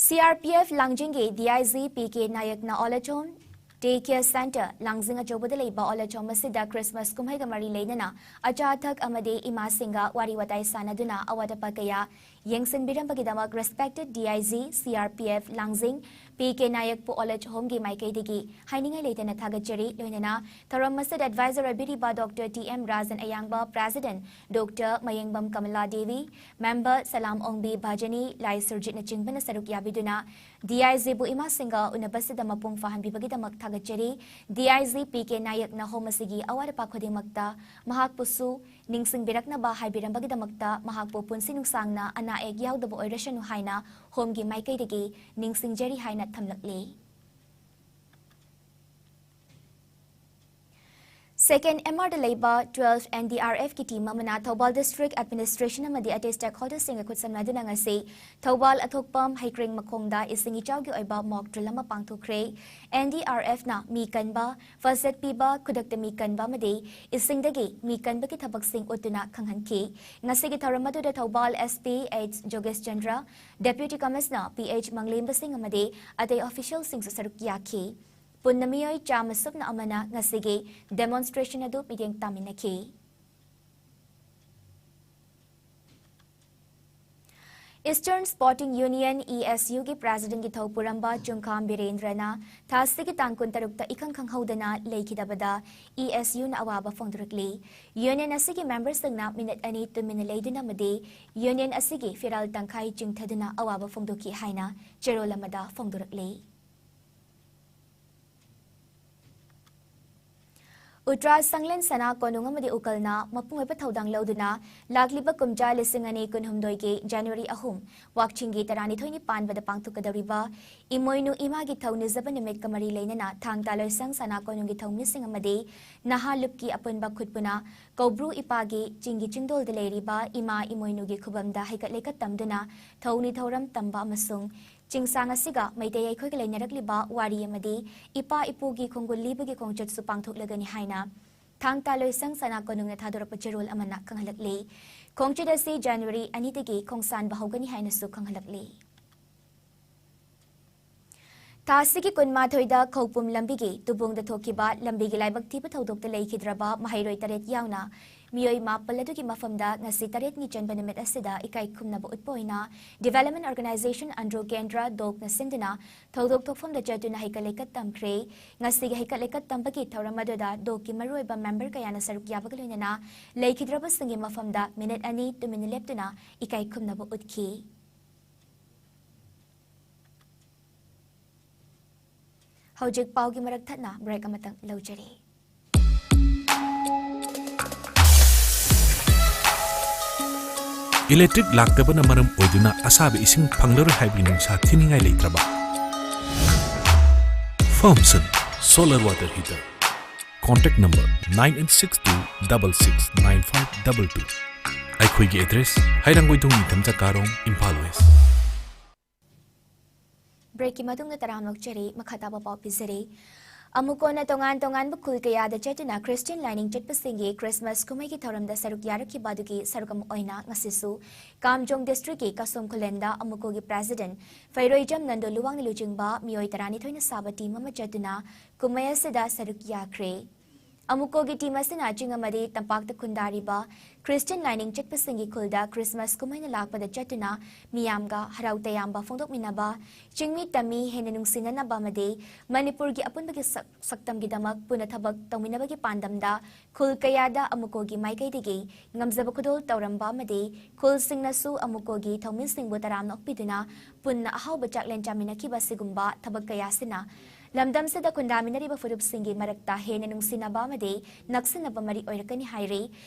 ꯁꯤ ꯑꯥꯔ ꯄꯤ ꯑꯦꯐ ꯂꯥꯡꯖꯤꯡꯒꯤ D I G P K ꯅꯥꯌꯛꯅ Old Age Home Day Care Center ꯂꯥꯡꯖꯤꯡ ꯑꯆꯧꯕꯗ ꯂꯩꯕ Old Age Home ꯑꯁꯤꯗ Christmas ꯀꯨꯝꯍꯩꯒ ꯃꯔꯤ ꯂꯩꯅꯅ ꯑꯆꯥ ꯑꯊꯛ ꯑꯃꯗꯤ ꯏꯃꯥꯁꯤꯡꯒ ꯋꯥꯔꯤ ꯋꯥꯇꯥꯏ ꯁꯥꯟꯅꯗꯨꯅ ꯑꯋꯥꯠ ꯑꯄꯥ ꯀꯌꯥ ꯌꯦꯡꯁꯤꯟꯕꯤꯔꯝꯕꯒꯤꯗꯃꯛ respected D I G C R P F ꯂꯥꯡꯖꯤꯡ P K ꯅꯥꯌꯛꯄꯨ Old Age Homeꯒꯤ ꯃꯥꯏꯀꯩꯗꯒꯤ ꯍꯥꯏꯅꯤꯡꯉꯥꯏ ꯂꯩꯇꯅ ꯊꯥꯒꯠꯆꯔꯤ꯫ ꯂꯣꯏꯅꯅ ꯊꯧꯔꯝ ꯑꯁꯤꯗ advisor ꯑꯣꯏꯕꯤꯔꯤꯕ doctor T M Rajan Ayangba, President doctor Mayengbam Kamala Devi, member Salam Ongbi Bhajani ꯂꯥꯏꯁꯨꯔꯖꯤꯠꯅꯆꯤꯡꯕꯅ ꯁꯔꯨꯛ ꯌꯥꯕꯤꯗꯨꯅ D I Gꯕꯨ ꯏꯃꯥꯁꯤꯡꯒ ꯎꯅꯕꯁꯤꯗ ꯃꯄꯨꯡ ꯐꯥꯍꯟꯕꯤꯕꯒꯤꯗꯃꯛ ꯊꯥꯒꯠꯆꯔꯤ꯫ D I G P K ꯅꯥꯌꯛꯅ home ꯑꯁꯤꯒꯤ ꯑꯋꯥꯠ ꯑꯄꯥ ꯈꯨꯗꯤꯡꯃꯛꯇ ꯃꯍꯥꯛꯄꯨꯁꯨ ꯅꯤꯡꯁꯤꯡꯕꯤꯔꯛꯅꯕ ꯍꯥꯏꯕꯤꯔꯝꯕꯒꯤꯗꯃꯛꯇ ꯃꯍꯥꯛꯄꯨ ꯄꯨꯟꯁꯤ ꯅꯨꯡꯁꯥꯡꯅ ꯑꯅꯥ ꯑꯌꯦꯛ ꯌꯥꯎꯗꯕ ꯑꯣꯏꯔꯁꯅꯨ ꯍꯥꯏꯅ homeꯒꯤ ꯃꯥꯏꯀꯩꯗꯒꯤ ꯅꯤꯡꯁꯤꯡꯖꯔꯤ ꯍꯥꯏꯅ ꯊꯝꯂꯛꯂꯤ꯫ Second M R ꯗ ꯂꯩꯕ twelve N D R Fꯀꯤ team ꯑꯃꯅ ꯊꯧꯕꯥꯜ District Administration ꯑꯃꯗꯤ ꯑꯇꯩ stakeholderꯁꯤꯡꯒ ꯈꯨꯠꯁꯝꯅꯗꯨꯅ ꯉꯁꯤ ꯊꯧꯕꯥꯜ ꯑꯊꯣꯛꯄꯝ ꯍꯩꯀ꯭ꯔꯦꯡ ꯃꯈꯣꯡꯗ ꯏꯁꯤꯡ ꯏꯆꯥꯎꯒꯤ ꯑꯣꯏꯕ mock drill ꯑꯃ ꯄꯥꯡꯊꯣꯛꯈ꯭ꯔꯦ꯫ N D R Fꯅ ꯃꯤ ꯀꯟꯕ, first aid ꯄꯤꯕ, ꯈꯨꯗꯛꯇ ꯃꯤ ꯀꯟꯕ ꯑꯃꯗꯤ ꯏꯁꯤꯡꯗꯒꯤ ꯃꯤ ꯀꯟꯕꯒꯤ ꯊꯕꯛꯁꯤꯡ ꯎꯠꯇꯨꯅ ꯈꯪꯍꯟꯈꯤ꯫ ꯉꯁꯤꯒꯤ ꯊꯧꯔꯝ ꯑꯗꯨꯗ Thoubal S P H ꯖꯣꯒꯦꯁ Chandra, Deputy Commissioner P H ꯃꯪꯂꯦꯝꯕ ꯁꯤꯡ ꯑꯃꯗꯤ ꯑꯇꯩ officialꯁꯤꯡꯁꯨ ꯁꯔꯨꯛ ꯌꯥꯈꯤ꯫ ꯄꯨꯟꯅ ꯃꯤꯑꯣꯏ ꯆꯥꯝꯃ ꯁꯨꯞꯅ ꯑꯃꯅ ꯉꯁꯤꯒꯤ demonstration ꯑꯗꯨ ꯃꯤꯠꯌꯦꯡ ꯇꯥꯃꯤꯟꯅꯈꯤ꯫ Eastern Sporting Union, E S U, ꯒꯤ President ꯒꯤ ꯊꯧ ꯄꯨꯔꯝꯕ ꯆꯨꯡꯈꯥꯝ ꯕꯤꯔꯦꯟꯗ꯭ꯔꯅ ꯊꯥ ꯑꯁꯤꯒꯤ ꯇꯥꯡ ꯀꯨꯟꯇꯔꯨꯛꯇ ꯏꯈꯪ ꯈꯪꯍꯧꯗꯅ ꯂꯩꯈꯤꯗꯕꯗ E S U ꯅ ꯑꯋꯥꯕ ꯐꯣꯡꯗꯣꯔꯛꯂꯤ꯫ Union ꯑꯁꯤꯒꯤ member ꯁꯤꯡꯅ ꯃꯤꯅꯤꯠ ꯑꯅꯤ ꯇꯨꯃꯤꯟꯅ ꯂꯩꯗꯨꯅ ꯑꯃꯗꯤ Union ꯑꯁꯤꯒꯤ ꯐꯤꯔꯥꯜ ꯇꯪꯈꯥꯏ ꯆꯤꯡꯊꯗꯨꯅ ꯑꯋꯥꯕ ꯐꯣꯡꯗꯣꯛꯈꯤ ꯍꯥꯏꯅ ꯆꯦꯔꯣꯜ ꯑꯃꯗ ꯐꯣꯡꯗꯣꯔꯛꯂꯤ꯫ ꯎꯇ꯭ꯔꯥ ꯁꯪꯂꯦꯟ ꯁꯅꯥ ꯀꯣꯅꯨꯡ ꯑꯃꯗꯤ ꯎꯀꯜꯅ ꯃꯄꯨꯡ ꯑꯣꯏꯕ ꯊꯧꯗꯥꯡ ꯂꯧꯗꯨꯅ ꯂꯥꯛꯂꯤꯕ ꯀꯨꯝꯖꯥ ꯂꯤꯁꯤꯡ ꯑꯅꯤ ꯀꯨꯟꯍꯨꯝꯗꯣꯏꯒꯤ January ꯑꯍꯨꯝ, ꯋꯥꯛꯆꯤꯡꯒꯤ ꯇꯔꯥꯅꯤꯊꯣꯏꯅꯤ ꯄꯥꯟꯕꯗ ꯄꯥꯡꯊꯣꯛꯀꯗꯧꯔꯤꯕ ꯏꯃꯣꯏꯅꯨ ꯏꯃꯥꯒꯤ ꯊꯧ ꯅꯤꯖꯕ ꯅꯨꯃꯤꯠꯀ ꯃꯔꯤ ꯂꯩꯅꯅ ꯊꯥꯡ ꯇꯥ ꯂꯣꯏꯁꯪ ꯁꯅꯥ ꯀꯣꯅꯨꯡꯒꯤ ꯊꯧꯃꯤꯁꯤꯡ ꯑꯃꯗꯤ ꯅꯍꯥ ꯂꯨꯞꯀꯤ ꯑꯄꯨꯟꯕ ꯈꯨꯠꯄꯨꯅ ꯀꯧꯕ꯭ꯔꯨ ꯏꯄꯥꯒꯤ ꯆꯤꯡꯒꯤ ꯆꯤꯡꯗꯣꯜꯗ ꯂꯩꯔꯤꯕ ꯏꯃꯥ ꯏꯃꯣꯏꯅꯨꯒꯤ ꯈꯨꯕꯝꯗ ꯍꯩꯀꯠ ꯂꯩꯀꯠ ꯇꯝꯗꯨꯅ ꯊꯧꯅꯤ ꯊꯧꯔꯝ ꯇꯝꯕ ꯑꯃꯁꯨꯡ ꯆꯤꯡꯁꯥꯡ ꯑꯁꯤꯒ ꯃꯩꯇꯩ ꯑꯩꯈꯣꯏꯒ ꯂꯩꯅꯔꯛꯂꯤꯕ ꯋꯥꯔꯤ ꯑꯃꯗꯤ ꯏꯄꯥ ꯏꯄꯨꯒꯤ ꯈꯣꯡꯒꯨꯜ ꯂꯤꯕꯒꯤ ꯈꯣꯡꯆꯠꯁꯨ ꯄꯥꯡꯊꯣꯛꯂꯒꯅꯤ ꯍꯥꯏꯅ ꯊꯥꯡ ꯇꯥ ꯂꯣꯏꯁꯪ ꯁꯅꯥ ꯀꯣꯅꯨꯡꯅ ꯊꯥꯗꯣꯔꯛꯄ ꯆꯦꯔꯣꯜ ꯑꯃꯅ ꯈꯪꯍꯜꯂꯛꯂꯤ꯫ ꯈꯣꯡꯆꯠ ꯑꯁꯤ January ꯑꯅꯤꯗꯒꯤ ꯈꯣꯡꯁꯥꯟꯕ ꯍꯧꯒꯅꯤ ꯍꯥꯏꯅꯁꯨ ꯈꯪꯍꯜꯂꯛꯂꯤ꯫ ꯊꯥ ꯑꯁꯤꯒꯤ ꯀꯨꯟꯃꯥꯊꯣꯏꯗ ꯈꯧꯄꯨꯝ ꯂꯝꯕꯤꯒꯤ ꯇꯨꯕꯣꯡꯗ ꯊꯣꯛꯈꯤꯕ ꯂꯝꯕꯤꯒꯤ ꯂꯥꯏꯕꯛ ꯊꯤꯕ ꯊꯧꯗꯣꯛꯇ ꯂꯩꯈꯤꯗ꯭ꯔꯕ ꯃꯍꯩꯔꯣꯏ ꯇꯔꯦꯠ ꯌꯥꯎꯅ ꯃꯤꯑꯣꯏ ꯃꯥꯄꯜ ꯑꯗꯨꯒꯤ ꯃꯐꯝꯗ ꯉꯁꯤ ꯇꯔꯦꯠꯅꯤ ꯆꯟꯕ ꯅꯨꯃꯤꯠ ꯑꯁꯤꯗ ꯏꯀꯥꯏ ꯈꯨꯝꯅꯕ ꯎꯠꯄ ꯑꯣꯏꯅ Development Organisation ꯑꯟꯗ꯭ꯔꯣ ꯀꯦꯟꯗ꯭ꯔ, ꯗꯣꯛꯅ ꯁꯤꯟꯗꯨꯅ ꯊꯧꯗꯣꯛ ꯊꯣꯛꯐꯝꯗ ꯆꯠꯇꯨꯅ ꯍꯩꯀꯠ ꯂꯩꯀꯠ ꯇꯝꯈ꯭ꯔꯦ꯫ ꯉꯁꯤꯒꯤ ꯍꯩꯀꯠ ꯂꯩꯀꯠ ꯇꯝꯕꯒꯤ ꯊꯧꯔꯝ ꯑꯗꯨꯗ ꯗꯣꯛꯀꯤ ꯃꯔꯨꯑꯣꯏꯕ member ꯀꯌꯥꯅ ꯁꯔꯨꯛ ꯌꯥꯕꯒ ꯂꯣꯏꯅꯅ ꯂꯩꯈꯤꯗ꯭ꯔꯕꯁꯤꯡꯒꯤ ꯃꯐꯝꯗ ꯃꯤꯅꯤꯠ ꯑꯅꯤ ꯇꯨꯃꯤꯟꯅ ꯂꯦꯞꯇꯨꯅ ꯏꯀꯥꯏ ꯈꯨꯝꯅꯕ ꯎꯠꯈꯤ꯫ ꯍꯧꯖꯤꯛ ꯄꯥꯎꯒꯤ ꯃꯔꯛ ꯊꯠꯅ break ꯑꯃꯇꯪ ꯂꯧꯖꯔꯤ꯫ Electric ꯂꯥꯛꯇꯕꯅ ꯃꯔꯝ ꯑꯣꯏꯗꯨꯅ ꯑꯁꯥꯕ ꯏꯁꯤꯡ ꯐꯪꯂꯔꯣꯏ ꯍꯥꯏꯕꯒꯤ ꯅꯨꯡꯁꯥ ꯊꯤꯅꯤꯡꯉꯥꯏ ꯂꯩꯇ꯭ꯔꯕ? Firmson Solar Water Heater. Contact number nine eight six two double six nine five double two. ꯑꯩꯈꯣꯏꯒꯤ address ꯍꯩꯔꯥꯡꯒꯣꯏꯊꯣꯡ ꯅꯤꯡꯊꯝ ꯆꯀꯥꯔꯣꯡ, ꯏꯝꯐꯥꯜ West꯫ Breakꯀꯤ ꯃꯇꯨꯡꯗ ꯇꯔꯥꯝꯅ ꯑꯣꯛꯆꯔꯤ, ꯃꯈꯥ ꯇꯥꯕ ꯄꯥꯎ ꯄꯤꯖꯔꯤ꯫ ꯑꯃꯨꯛ ꯀꯣꯟꯅ ꯇꯣꯉꯥꯟ ꯇꯣꯉꯥꯟꯕ ꯈꯨꯜ ꯀꯌꯥꯗ ꯆꯠꯇꯨꯅ Christian ꯂꯥꯏꯅꯤꯡ ꯆꯠꯄꯁꯤꯡꯒꯤ Christmas ꯀꯨꯝꯍꯩꯒꯤ ꯊꯧꯔꯝꯗ ꯁꯔꯨꯛ ꯌꯥꯔꯛꯈꯤꯕ ꯑꯗꯨꯒꯤ ꯁꯔꯨꯛ ꯑꯃ ꯑꯣꯏꯅ ꯉꯁꯤꯁꯨ ꯀꯥꯝꯖꯣꯡ districtꯀꯤ ꯀꯁꯣꯝ ꯈꯨꯂꯦꯟꯗ ꯑꯃꯨꯛꯀꯣꯒꯤ president ꯐꯩꯔꯣꯏꯖꯝ ꯅꯟꯗꯣ ꯂꯨꯋꯥꯡꯅ ꯂꯨꯆꯤꯡꯕ ꯃꯤꯑꯣꯏ ꯇꯔꯥꯅꯤꯊꯣꯏꯅ ꯁꯥꯕ team ꯑꯃ ꯆꯠꯇꯨꯅ ꯀꯨꯝꯍꯩ ꯑꯁꯤꯗ ꯁꯔꯨꯛ ꯌꯥꯈ꯭ꯔꯦ꯫ ꯑꯃꯨꯀꯣꯒꯤ ꯇꯤꯝ ꯑꯁꯤꯅ ꯆꯤꯡ ꯑꯃꯗꯤ ꯇꯝꯄꯥꯛꯇ ꯈꯨꯟꯗꯥꯔꯤꯕ ꯈ꯭ꯔꯤꯁꯇꯤꯌꯟ ꯂꯥꯏꯅꯤꯡ ꯆꯠꯄꯁꯤꯡꯒꯤ ꯈꯨꯜꯗ ꯈ꯭ꯔꯤꯁꯃꯥꯁ ꯀꯨꯝꯍꯩꯅ ꯂꯥꯛꯄꯗ ꯆꯠꯇꯨꯅ ꯃꯤꯌꯥꯝꯒ ꯍꯔꯥꯎ ꯇꯌꯥꯝꯕ ꯐꯣꯡꯗꯣꯛꯃꯤꯟꯅꯕ, ꯆꯤꯡꯃꯤ ꯇꯝꯃꯤ ꯍꯦꯟꯅ ꯅꯨꯡꯁꯤꯅꯅꯕ ꯑꯃꯗꯤ ꯃꯅꯤꯄꯨꯔꯒꯤ ꯑꯄꯨꯟꯕꯒꯤ ꯁꯛ-, ꯁꯛꯇꯝꯒꯤꯗꯃꯛ ꯄꯨꯟꯅ ꯊꯕꯛ ꯇꯧꯃꯤꯟꯅꯕꯒꯤ ꯄꯥꯟꯗꯝꯗ ꯈꯨꯜ ꯀꯌꯥꯗ ꯑꯃꯨꯀꯣꯒꯤ ꯃꯥꯏꯀꯩꯗꯒꯤ ꯉꯝꯖꯕ ꯈꯨꯗꯣꯜ ꯇꯧꯔꯝꯕ ꯑꯃꯗꯤ ꯈꯨꯜꯁꯤꯡꯅꯁꯨ ꯑꯃꯨꯀꯣꯒꯤ ꯊꯧꯃꯤꯁꯤꯡꯕꯨ ꯇꯔꯥꯝꯅ ꯑꯣꯛꯄꯤꯗꯨꯅ ꯄꯨꯟꯅ ꯑꯍꯥꯎꯕ ꯆꯥꯛꯂꯦꯟ ꯆꯥꯃꯤꯟꯅꯈꯤꯕ ꯑꯁꯤꯒꯨꯝꯕ ꯊꯕꯛ ꯀꯌꯥ ꯑꯁꯤꯅ ꯂꯝꯗꯝꯁꯤꯗ ꯈꯨꯟꯗꯥꯃꯤꯟꯅꯔꯤꯕ ꯐꯨꯔꯨꯞꯁꯤꯡꯒꯤ ꯃꯔꯛꯇ ꯍꯦꯟꯅ ꯅꯨꯡꯁꯤꯅꯕ ꯑꯃꯗꯤ ꯅꯛꯁꯤꯟꯅꯕ ꯃꯔꯤ ꯑꯣꯏꯔꯛꯀꯅꯤ ꯍꯥꯏꯔꯤ꯫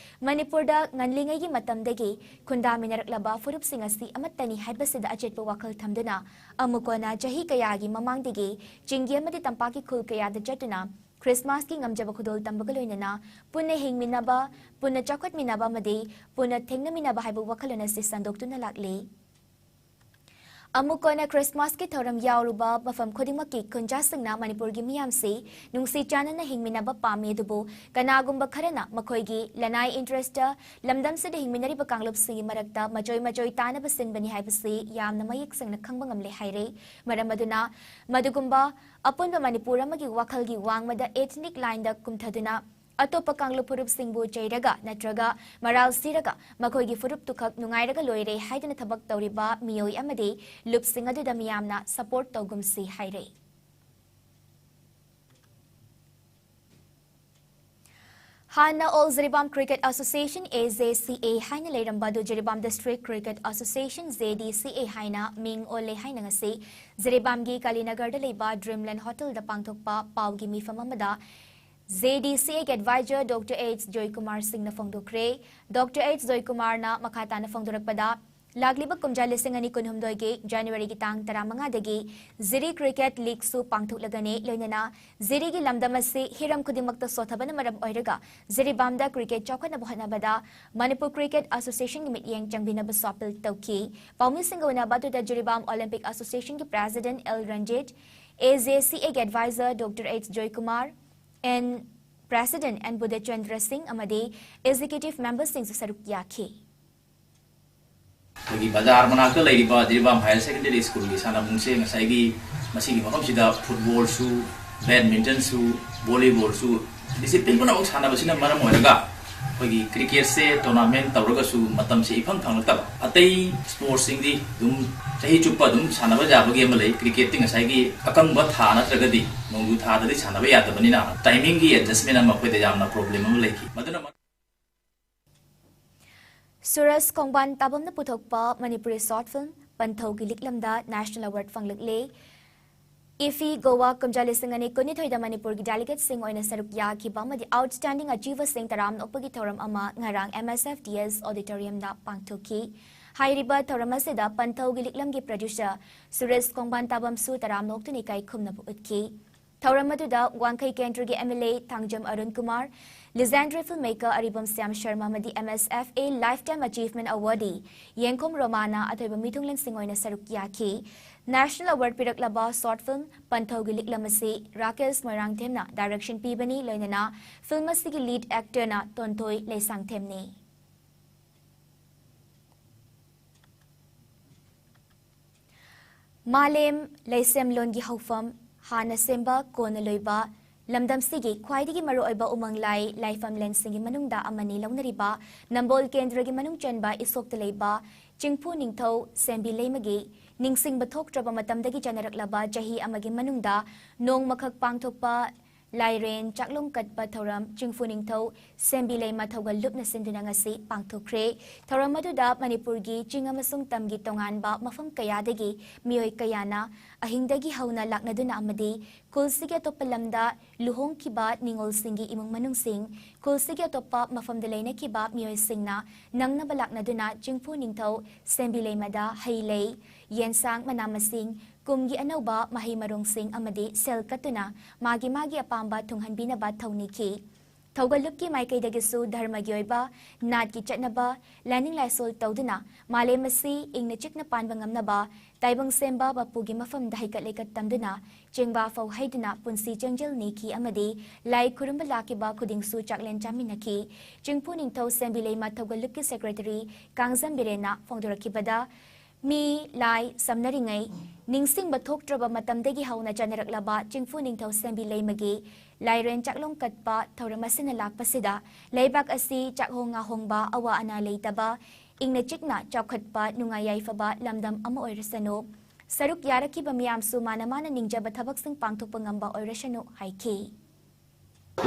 ꯃꯅꯤꯄꯨꯔꯗ ꯉꯜꯂꯤꯉꯩꯒꯤ ꯃꯇꯝꯗꯒꯤ ꯈꯨꯟꯗꯥꯃꯤꯟꯅꯔꯛꯂꯕ ꯐꯨꯔꯨꯞꯁꯤꯡ ꯑꯁꯤ ꯑꯃꯠꯇꯅꯤ ꯍꯥꯏꯕꯁꯤꯗ ꯑꯆꯦꯠꯄ ꯋꯥꯈꯜ ꯊꯝꯗꯨꯅ ꯑꯃꯨꯀꯣꯅ ꯆꯍꯤ ꯀꯌꯥꯒꯤ ꯃꯃꯥꯡꯗꯒꯤ ꯆꯤꯡꯒꯤ ꯑꯃꯗꯤ ꯇꯝꯄꯥꯛꯀꯤ ꯈꯨꯜ ꯀꯌꯥꯗ ꯆꯠꯇꯨꯅ ꯈ꯭ꯔꯤꯁꯃꯥꯁꯀꯤ ꯉꯝꯖꯕ ꯈꯨꯗꯣꯜ ꯇꯝꯕꯒ ꯂꯣꯏꯅꯅ ꯄꯨꯟꯅ ꯍꯤꯡꯃꯤꯟꯅꯕ, ꯄꯨꯟꯅ ꯆꯥꯎꯈꯠꯃꯤꯟꯅꯕ ꯑꯃꯗꯤ ꯄꯨꯟꯅ ꯊꯦꯡꯅꯃꯤꯟꯅꯕ ꯍꯥꯏꯕ ꯋꯥꯈꯜꯂꯣꯟ ꯑꯁꯤ ꯁꯟꯗꯣꯛꯇꯨꯅ ꯂꯥꯛꯂꯤ꯫ ꯑꯃꯨꯛ ꯀꯣꯟꯅ ꯈ꯭ꯔꯤꯁꯃꯥꯁꯀꯤ ꯊꯧꯔꯝ ꯌꯥꯎꯔꯨꯕ ꯃꯐꯝ ꯈꯨꯗꯤꯡꯃꯛꯀꯤ ꯈꯨꯟꯖꯥꯁꯤꯡꯅ ꯃꯅꯤꯄꯨꯔꯒꯤ ꯃꯤꯌꯥꯝꯁꯤ ꯅꯨꯡꯁꯤ ꯆꯥꯟꯅꯅ ꯍꯤꯡꯃꯤꯟꯅꯕ ꯄꯥꯝꯃꯤ, ꯑꯗꯨꯕꯨ ꯀꯅꯥꯒꯨꯝꯕ ꯈꯔꯅ ꯃꯈꯣꯏꯒꯤ ꯂꯅꯥꯏ ꯏꯟꯇꯔꯦꯁꯇ ꯂꯝꯗꯝꯁꯤꯗ ꯍꯤꯡꯃꯤꯟꯅꯔꯤꯕ ꯀꯥꯡꯂꯨꯞꯁꯤꯡꯒꯤ ꯃꯔꯛꯇ ꯃꯆꯣꯏ ꯃꯆꯣꯏ ꯇꯥꯅꯕ ꯁꯤꯟꯕꯅꯤ ꯍꯥꯏꯕꯁꯤ ꯌꯥꯝꯅ ꯃꯌꯦꯛ ꯁꯦꯡꯅ ꯈꯪꯕ ꯉꯝꯂꯦ ꯍꯥꯏꯔꯦ꯫ ꯃꯔꯝ ꯑꯗꯨꯅ ꯃꯗꯨꯒꯨꯝꯕ ꯑꯄꯨꯟꯕ ꯃꯅꯤꯄꯨꯔ ꯑꯃꯒꯤ ꯋꯥꯈꯜꯒꯤ ꯋꯥꯡꯃꯗ ethnic lineꯗ ꯀꯨꯝꯊꯗꯨꯅ ꯑꯇꯣꯞꯄ ꯀꯥꯡꯂꯨꯞ ꯐꯨꯔꯨꯞꯁꯤꯡꯕꯨ ꯆꯩꯔꯒ ꯅꯠꯇ꯭ꯔꯒ ꯃꯔꯥꯜ ꯁꯤꯔꯒ ꯃꯈꯣꯏꯒꯤ ꯐꯨꯔꯨꯞꯇꯨꯈꯛ ꯅꯨꯡꯉꯥꯏꯔꯒ ꯂꯣꯏꯔꯦ ꯍꯥꯏꯗꯨꯅ ꯊꯕꯛ ꯇꯧꯔꯤꯕ ꯃꯤꯑꯣꯏ ꯑꯃꯗꯤ ꯂꯨꯞꯁꯤꯡ ꯑꯗꯨꯗ ꯃꯤꯌꯥꯝꯅ support ꯇꯧꯒꯨꯝꯁꯤ ꯍꯥꯏꯔꯦ꯫ ꯍꯥꯟꯅ All Jiribam Cricket Association, A J C A, ꯍꯥꯏꯅ ꯂꯩꯔꯝꯕ ꯑꯗꯨ Jiribam District Cricket Association, J D C A, ꯍꯥꯏꯅ ꯃꯤꯡ ꯑꯣꯜꯂꯦ ꯍꯥꯏꯅ ꯉꯁꯤ ꯖꯤꯔꯤꯕꯥꯝꯒꯤ ꯀꯥꯂꯤꯅꯒꯔꯗ ꯂꯩꯕ Dreamland Hotelꯗ ꯄꯥꯡꯊꯣꯛꯄ ꯄꯥꯎꯒꯤ ꯃꯤꯐꯝ ꯑꯃꯗ J D C Aꯒꯤ advisor Doctor H Joykumar ꯁꯤꯡꯅ ꯐꯣꯡꯗꯣꯛꯈ꯭ꯔꯦ꯫ Doctor H ꯖꯣꯏꯀꯨꯃꯥꯔꯅ ꯃꯈꯥ ꯇꯥꯅ ꯐꯣꯡꯗꯣꯔꯛꯄꯗ, ꯂꯥꯛꯂꯤꯕ ꯀꯨꯝꯖꯥ ꯂꯤꯁꯤꯡ ꯑꯅꯤ ꯀꯨꯟꯍꯨꯝꯗꯣꯏꯒꯤ Januaryꯒꯤ ꯇꯥꯡ ꯇꯔꯥꯃꯉꯥꯗꯒꯤ ꯖꯤꯔꯤ Cricket Leagueꯁꯨ ꯄꯥꯡꯊꯣꯛꯂꯒꯅꯤ, ꯂꯣꯏꯅꯅ ꯖꯤꯔꯤꯒꯤ ꯂꯝꯗꯝ ꯑꯁꯤ ꯍꯤꯔꯝ ꯈꯨꯗꯤꯡꯃꯛꯇ ꯁꯣꯠꯊꯕꯅ ꯃꯔꯝ ꯑꯣꯏꯔꯒ ꯖꯤꯔꯤꯕꯥꯝꯗ cricket ꯆꯥꯎꯈꯠꯅꯕ ꯍꯣꯠꯅꯕꯗ Manipur Cricket Associationꯒꯤ ꯃꯤꯠꯌꯦꯡ ꯆꯪꯕꯤꯅꯕꯁꯨ appeal ꯇꯧꯈꯤ꯫ ꯄꯥꯎꯃꯤꯁꯤꯡꯒ ꯎꯅꯕ ꯑꯗꯨꯗ Jiribam Olympic Associationꯒꯤ President L Ranjit, A J C Aꯒꯤ advisor Doctor H Joykumar, N President N Budhachandra ꯁꯤꯡ ꯑꯃꯗꯤ executive memberꯁꯤꯡꯁꯨ ꯁꯔꯨꯛ ꯌꯥꯈꯤ꯫ ꯑꯩꯈꯣꯏꯒꯤ ꯕꯖꯥꯔ ꯃꯅꯥꯛꯇ ꯂꯩꯔꯤꯕ ꯖꯤꯔꯤꯕꯥꯝ Higher Secondary Schoolꯒꯤ ꯁꯥꯟꯅꯕꯨꯡꯁꯦ ꯉꯁꯥꯏꯒꯤ ꯃꯁꯤꯒꯤ ꯃꯐꯝꯁꯤꯗ footballꯁꯨ, badmintonꯁꯨ, volleyballꯁꯨ ꯗꯤꯁꯤꯄ꯭ꯂꯤꯟ ꯄꯨꯝꯅꯃꯛ ꯁꯥꯟꯅꯕꯁꯤꯅ ꯃꯔꯝ ꯑꯣꯏꯔꯒ ꯑꯩꯈꯣꯏꯒꯤ ꯀ꯭ꯔꯤꯀꯦꯠꯁꯦ ꯇꯣꯔꯅꯥꯃꯦꯟ ꯇꯧꯔꯒꯁꯨ ꯃꯇꯝꯁꯦ ꯏꯐꯪ ꯐꯪꯂꯛꯇꯕ꯫ ꯑꯇꯩ ꯁ꯭ꯄꯣꯔꯠꯁꯤꯡꯗꯤ ꯑꯗꯨꯝ ꯆꯍꯤ ꯆꯨꯞꯄ ꯑꯗꯨꯝ ꯁꯥꯟꯅꯕ ꯌꯥꯕꯒꯤ ꯑꯃ ꯂꯩ, ꯀ꯭ꯔꯤꯀꯦꯠꯇꯤ ꯉꯁꯥꯏꯒꯤ ꯑꯀꯪꯕ ꯊꯥ ꯅꯠꯇ꯭ꯔꯒꯗꯤ ꯅꯣꯡꯖꯨ ꯊꯥꯗꯗꯤ ꯁꯥꯟꯅꯕ ꯌꯥꯗꯕꯅꯤꯅ ꯇꯥꯏꯃꯤꯡꯒꯤ ꯑꯦꯗꯖꯁꯃꯦꯟ ꯑꯃ ꯑꯩꯈꯣꯏꯗ ꯌꯥꯝꯅ ꯄ꯭ꯔꯣꯕ꯭ꯂꯦꯝ ꯑꯃ ꯂꯩꯈꯤ꯫ ꯃꯗꯨꯅ ꯁꯨꯔꯖ ꯈꯣꯡꯕꯥꯟ ꯇꯥꯕꯝꯅ ꯄꯨꯊꯣꯛꯄ ꯃꯅꯤꯄꯨꯔꯤ ꯁꯣꯔꯠ ꯐꯤꯜꯝ ꯄꯟꯊꯧꯒꯤ ꯂꯤꯛꯂꯝꯗ ꯅꯦꯁꯅꯦꯜ ꯑꯦꯋꯥꯔꯗ ꯐꯪꯂꯛꯂꯦ꯫ ꯏꯐꯤ ꯒꯣꯋꯥ ꯀꯨꯝꯖꯥ ꯂꯤꯁꯤꯡ ꯑꯅꯤ ꯀꯨꯟꯅꯤꯊꯣꯏꯗ ꯃꯅꯤꯄꯨꯔꯒꯤ ꯗꯦꯂꯤꯒꯦꯠꯁꯤꯡ ꯑꯣꯏꯅ ꯁꯔꯨꯛ ꯌꯥꯈꯤꯕ ꯑꯃꯗꯤ ꯑꯥꯎꯠꯁ꯭ꯇꯦꯟꯗꯤꯡ ꯑꯆꯤꯚꯔꯁꯤꯡ ꯇꯔꯥꯝꯅ ꯑꯣꯛꯄꯒꯤ ꯊꯧꯔꯝ ꯑꯃ ꯉꯔꯥꯡ M S F D S ꯑꯣꯗꯤꯇꯣꯔꯤꯌꯝꯗ ꯄꯥꯡꯊꯣꯛꯈꯤ꯫ ꯍꯥꯏꯔꯤꯕ ꯊꯧꯔꯝ ꯑꯁꯤꯗ ꯄꯟꯊꯧꯒꯤ ꯂꯤꯛꯂꯝꯒꯤ ꯄ꯭ꯔꯗ꯭ꯌꯨꯁꯔ ꯁꯨꯔꯦꯁ ꯈꯣꯡꯕꯥꯟ ꯇꯥꯕꯝꯁꯨ ꯇꯔꯥꯝꯅ ꯑꯣꯛꯇꯨꯅ ꯏꯀꯥꯏ ꯈꯨꯝꯅꯕ ꯎꯠꯈꯤ꯫ ꯊꯧꯔꯝ ꯑꯗꯨꯗ ꯋꯥꯡꯈꯩ ꯀꯦꯟꯗ꯭ꯔꯒꯤ M L A Thangjam Arun Kumar, legendary film maker Aribam Syam Sharma ꯑꯃꯗꯤ M S F A life time achievement ꯑꯦꯋꯥꯔꯗꯤ ꯌꯦꯡꯈꯣꯝ ꯔꯣꯃꯥꯅ ꯑꯊꯣꯏꯕ ꯃꯤꯊꯨꯡꯂꯦꯟꯁꯤꯡ ꯑꯣꯏꯅ ꯁꯔꯨꯛ ꯌꯥꯈꯤ꯫ ꯅꯦꯁꯅꯦꯜ ꯑꯦꯋꯥꯔꯗ ꯄꯤꯔꯛꯂꯕ ꯁꯣꯔꯠ ꯐꯤꯜꯝ ꯄꯟꯊꯧꯒꯤ ꯂꯤꯛꯂꯝ ꯑꯁꯤ ꯔꯥꯀꯦꯁ ꯃꯣꯏꯔꯥꯡꯊꯦꯝꯅ ꯗꯥꯏꯔꯦꯛꯁꯟ ꯄꯤꯕꯅꯤ, ꯂꯣꯏꯅꯅ ꯐꯤꯜꯝ ꯑꯁꯤꯒꯤ ꯂꯤꯗ ꯑꯦꯛꯇꯔꯅ ꯇꯣꯟꯊꯣꯏ ꯂꯩꯁꯥꯡꯊꯦꯝꯅꯤ꯫ ꯃꯥꯂꯦꯝ ꯂꯩꯁꯦꯝꯂꯣꯟꯒꯤ ꯍꯧꯐꯝ, ꯍꯥꯟꯅ ꯁꯦꯝꯕ ꯀꯣꯟꯅ ꯂꯣꯏꯕ, ꯂꯝꯗꯝꯁꯤꯒꯤ ꯈ꯭ꯋꯥꯏꯗꯒꯤ ꯃꯔꯨꯑꯣꯏꯕ ꯎꯃꯪ ꯂꯥꯏ ꯂꯥꯏꯐꯝ ꯂꯦꯟꯁꯤꯡꯒꯤ ꯃꯅꯨꯡꯗ ꯑꯃꯅꯤ ꯂꯧꯅꯔꯤꯕ ꯅꯝꯕꯣꯜ ꯀꯦꯟꯗ꯭ꯔꯒꯤ ꯃꯅꯨꯡ ꯆꯟꯕ ꯏꯁꯣꯛꯇ ꯂꯩꯕ ꯆꯤꯡꯐꯨ ꯅꯤꯡꯊꯧ ꯁꯦꯝꯕꯤ ꯂꯩꯃꯒꯤ ꯅꯤꯡꯁꯤꯡꯕ ꯊꯣꯛꯇ꯭ꯔꯕ ꯃꯇꯝꯗꯒꯤ ꯆꯠꯅꯔꯛꯂꯕ ꯆꯍꯤ ꯑꯃꯒꯤ ꯃꯅꯨꯡꯗ ꯅꯣꯡꯃꯈꯛ ꯄꯥꯡꯊꯣꯛꯄ ꯂꯥꯏꯔꯦꯟ ꯆꯥꯛꯂꯣꯝ ꯀꯠꯄ ꯊꯧꯔꯝ ꯆꯤꯡꯐꯨ ꯅꯤꯡꯊꯧ ꯁꯦꯝꯕꯤ ꯂꯩꯃ ꯊꯧꯒꯜ ꯂꯨꯞꯅ ꯁꯤꯟꯗꯨꯅ ꯉꯁꯤ ꯄꯥꯡꯊꯣꯛꯈ꯭ꯔꯦ꯫ ꯊꯧꯔꯝ ꯑꯗꯨꯗ ꯃꯅꯤꯄꯨꯔꯒꯤ ꯆꯤꯡ ꯑꯃꯁꯨꯡ ꯇꯝꯒꯤ ꯇꯣꯉꯥꯟꯕ ꯃꯐꯝ ꯀꯌꯥꯗꯒꯤ ꯃꯤꯑꯣꯏ ꯀꯌꯥꯅ ꯑꯍꯤꯡꯗꯒꯤ ꯍꯧꯅ ꯂꯥꯛꯅꯗꯨꯅ ꯑꯃꯗꯤ ꯈꯨꯜꯁꯤꯒꯤ ꯑꯇꯣꯞꯄ ꯂꯝꯗ ꯂꯨꯍꯣꯡꯈꯤꯕ ꯅꯤꯉꯣꯜꯁꯤꯡꯒꯤ ꯏꯃꯨꯡ ꯃꯅꯨꯡꯁꯤꯡ, ꯈꯨꯜꯁꯤꯒꯤ ꯑꯇꯣꯞꯄ ꯃꯐꯝꯗ ꯂꯩꯅꯈꯤꯕ ꯃꯤꯑꯣꯏꯁꯤꯡꯅ ꯅꯪꯅꯕ ꯂꯥꯛꯅꯗꯨꯅ ꯆꯤꯡꯐꯨ ꯅꯤꯡꯊꯧ ꯁꯦꯝꯕꯤ ꯂꯩꯃꯗ ꯍꯩ ꯂꯩ, ꯌꯦꯟꯁꯥꯡ, ꯃꯅꯥ ꯃꯁꯤꯡ, ꯀꯨꯝꯒꯤ ꯑꯅꯧꯕ ꯃꯍꯩ ꯃꯔꯣꯡꯁꯤꯡ ꯑꯃꯗꯤ ꯁꯦꯜ ꯀꯠꯇꯨꯅ ꯃꯥꯒꯤ ꯃꯥꯒꯤ ꯑꯄꯥꯝꯕ ꯊꯨꯡꯍꯟꯕꯤꯅꯕ ꯊꯧꯅꯤꯈꯤ꯫ ꯊꯧꯒꯜꯂꯨꯞꯀꯤ ꯃꯥꯏꯀꯩꯗꯒꯤꯁꯨ ꯙꯔꯃꯒꯤ ꯑꯣꯏꯕ ꯅꯥꯠꯀꯤ ꯆꯠꯅꯕ ꯂꯥꯏꯅꯤꯡ ꯂꯥꯏꯁꯣꯜ ꯇꯧꯗꯨꯅ ꯃꯥꯂꯦꯝ ꯑꯁꯤ ꯏꯪꯅ ꯆꯤꯛꯅ ꯄꯥꯟꯕ ꯉꯝꯅꯕ ꯇꯥꯏꯕꯪ ꯁꯦꯝꯕ ꯃꯄꯨꯒꯤ ꯃꯐꯝꯗ ꯍꯩꯀꯠ ꯂꯩꯀꯠ ꯇꯝꯗꯨꯅ ꯆꯦꯡꯕꯥ ꯐꯧ ꯍꯩꯗꯨꯅ ꯄꯨꯟꯁꯤ ꯆꯦꯡꯖꯦꯜ ꯅꯤꯈꯤ ꯑꯃꯗꯤ ꯂꯥꯏ ꯈꯨꯔꯨꯝꯕ ꯂꯥꯛꯈꯤꯕ ꯈꯨꯗꯤꯡꯁꯨ ꯆꯥꯛꯂꯦꯟ ꯆꯥꯃꯤꯟꯅꯈꯤ꯫ ꯆꯤꯡꯐꯨ ꯅꯤꯡꯊꯧ ꯁꯦꯝꯕꯤ ꯂꯩꯃ ꯊꯧꯒꯜꯂꯨꯞꯀꯤ ꯁꯦꯀ꯭ꯔꯦꯇꯔꯤ ꯀꯥꯡꯖꯝ ꯕꯤꯔꯦꯟꯅ ꯐꯣꯡꯗꯣꯔꯛꯈꯤꯕꯗ, ꯃꯤ, ꯂꯥꯏ, ꯁꯝꯅꯔꯤꯉꯩ, ꯅꯤꯡꯁꯤꯡꯕ ꯊꯣꯛꯇ꯭ꯔꯕ ꯃꯇꯝꯗꯒꯤ ꯍꯧꯅ ꯆꯠꯅꯔꯛꯂꯕ ꯆꯤꯡꯐꯨ ꯅꯤꯡꯊꯧ ꯁꯦꯝꯕꯤ ꯂꯩꯃꯒꯤ ꯂꯥꯏꯔꯦꯟ ꯆꯥꯛꯂꯣꯡ ꯀꯠꯄ ꯊꯧꯔꯝ ꯑꯁꯤꯅ ꯂꯥꯛꯄꯁꯤꯗ ꯂꯩꯕꯥꯛ ꯑꯁꯤ ꯆꯥꯛꯍꯣꯡ ꯉꯥꯍꯣꯡꯕ, ꯑꯋꯥ ꯑꯅꯥ ꯂꯩꯇꯕ, ꯏꯪꯅ ꯆꯤꯛꯅ ꯆꯥꯎꯈꯠꯄ, ꯅꯨꯡꯉꯥꯏ ꯌꯥꯏꯐꯕ ꯂꯝꯗꯝ ꯑꯃ ꯑꯣꯏꯔꯁꯅꯨ꯫ ꯁꯔꯨꯛ ꯌꯥꯔꯛꯈꯤꯕ ꯃꯤꯌꯥꯝꯁꯨ ꯃꯥꯅ ꯃꯥꯅ ꯅꯤꯡꯖꯕ ꯊꯕꯛꯁꯤꯡ ꯄꯥꯡꯊꯣꯛꯄ ꯉꯝꯕ ꯑꯣꯏꯔꯁꯅꯨ ꯍꯥꯏꯈꯤ꯫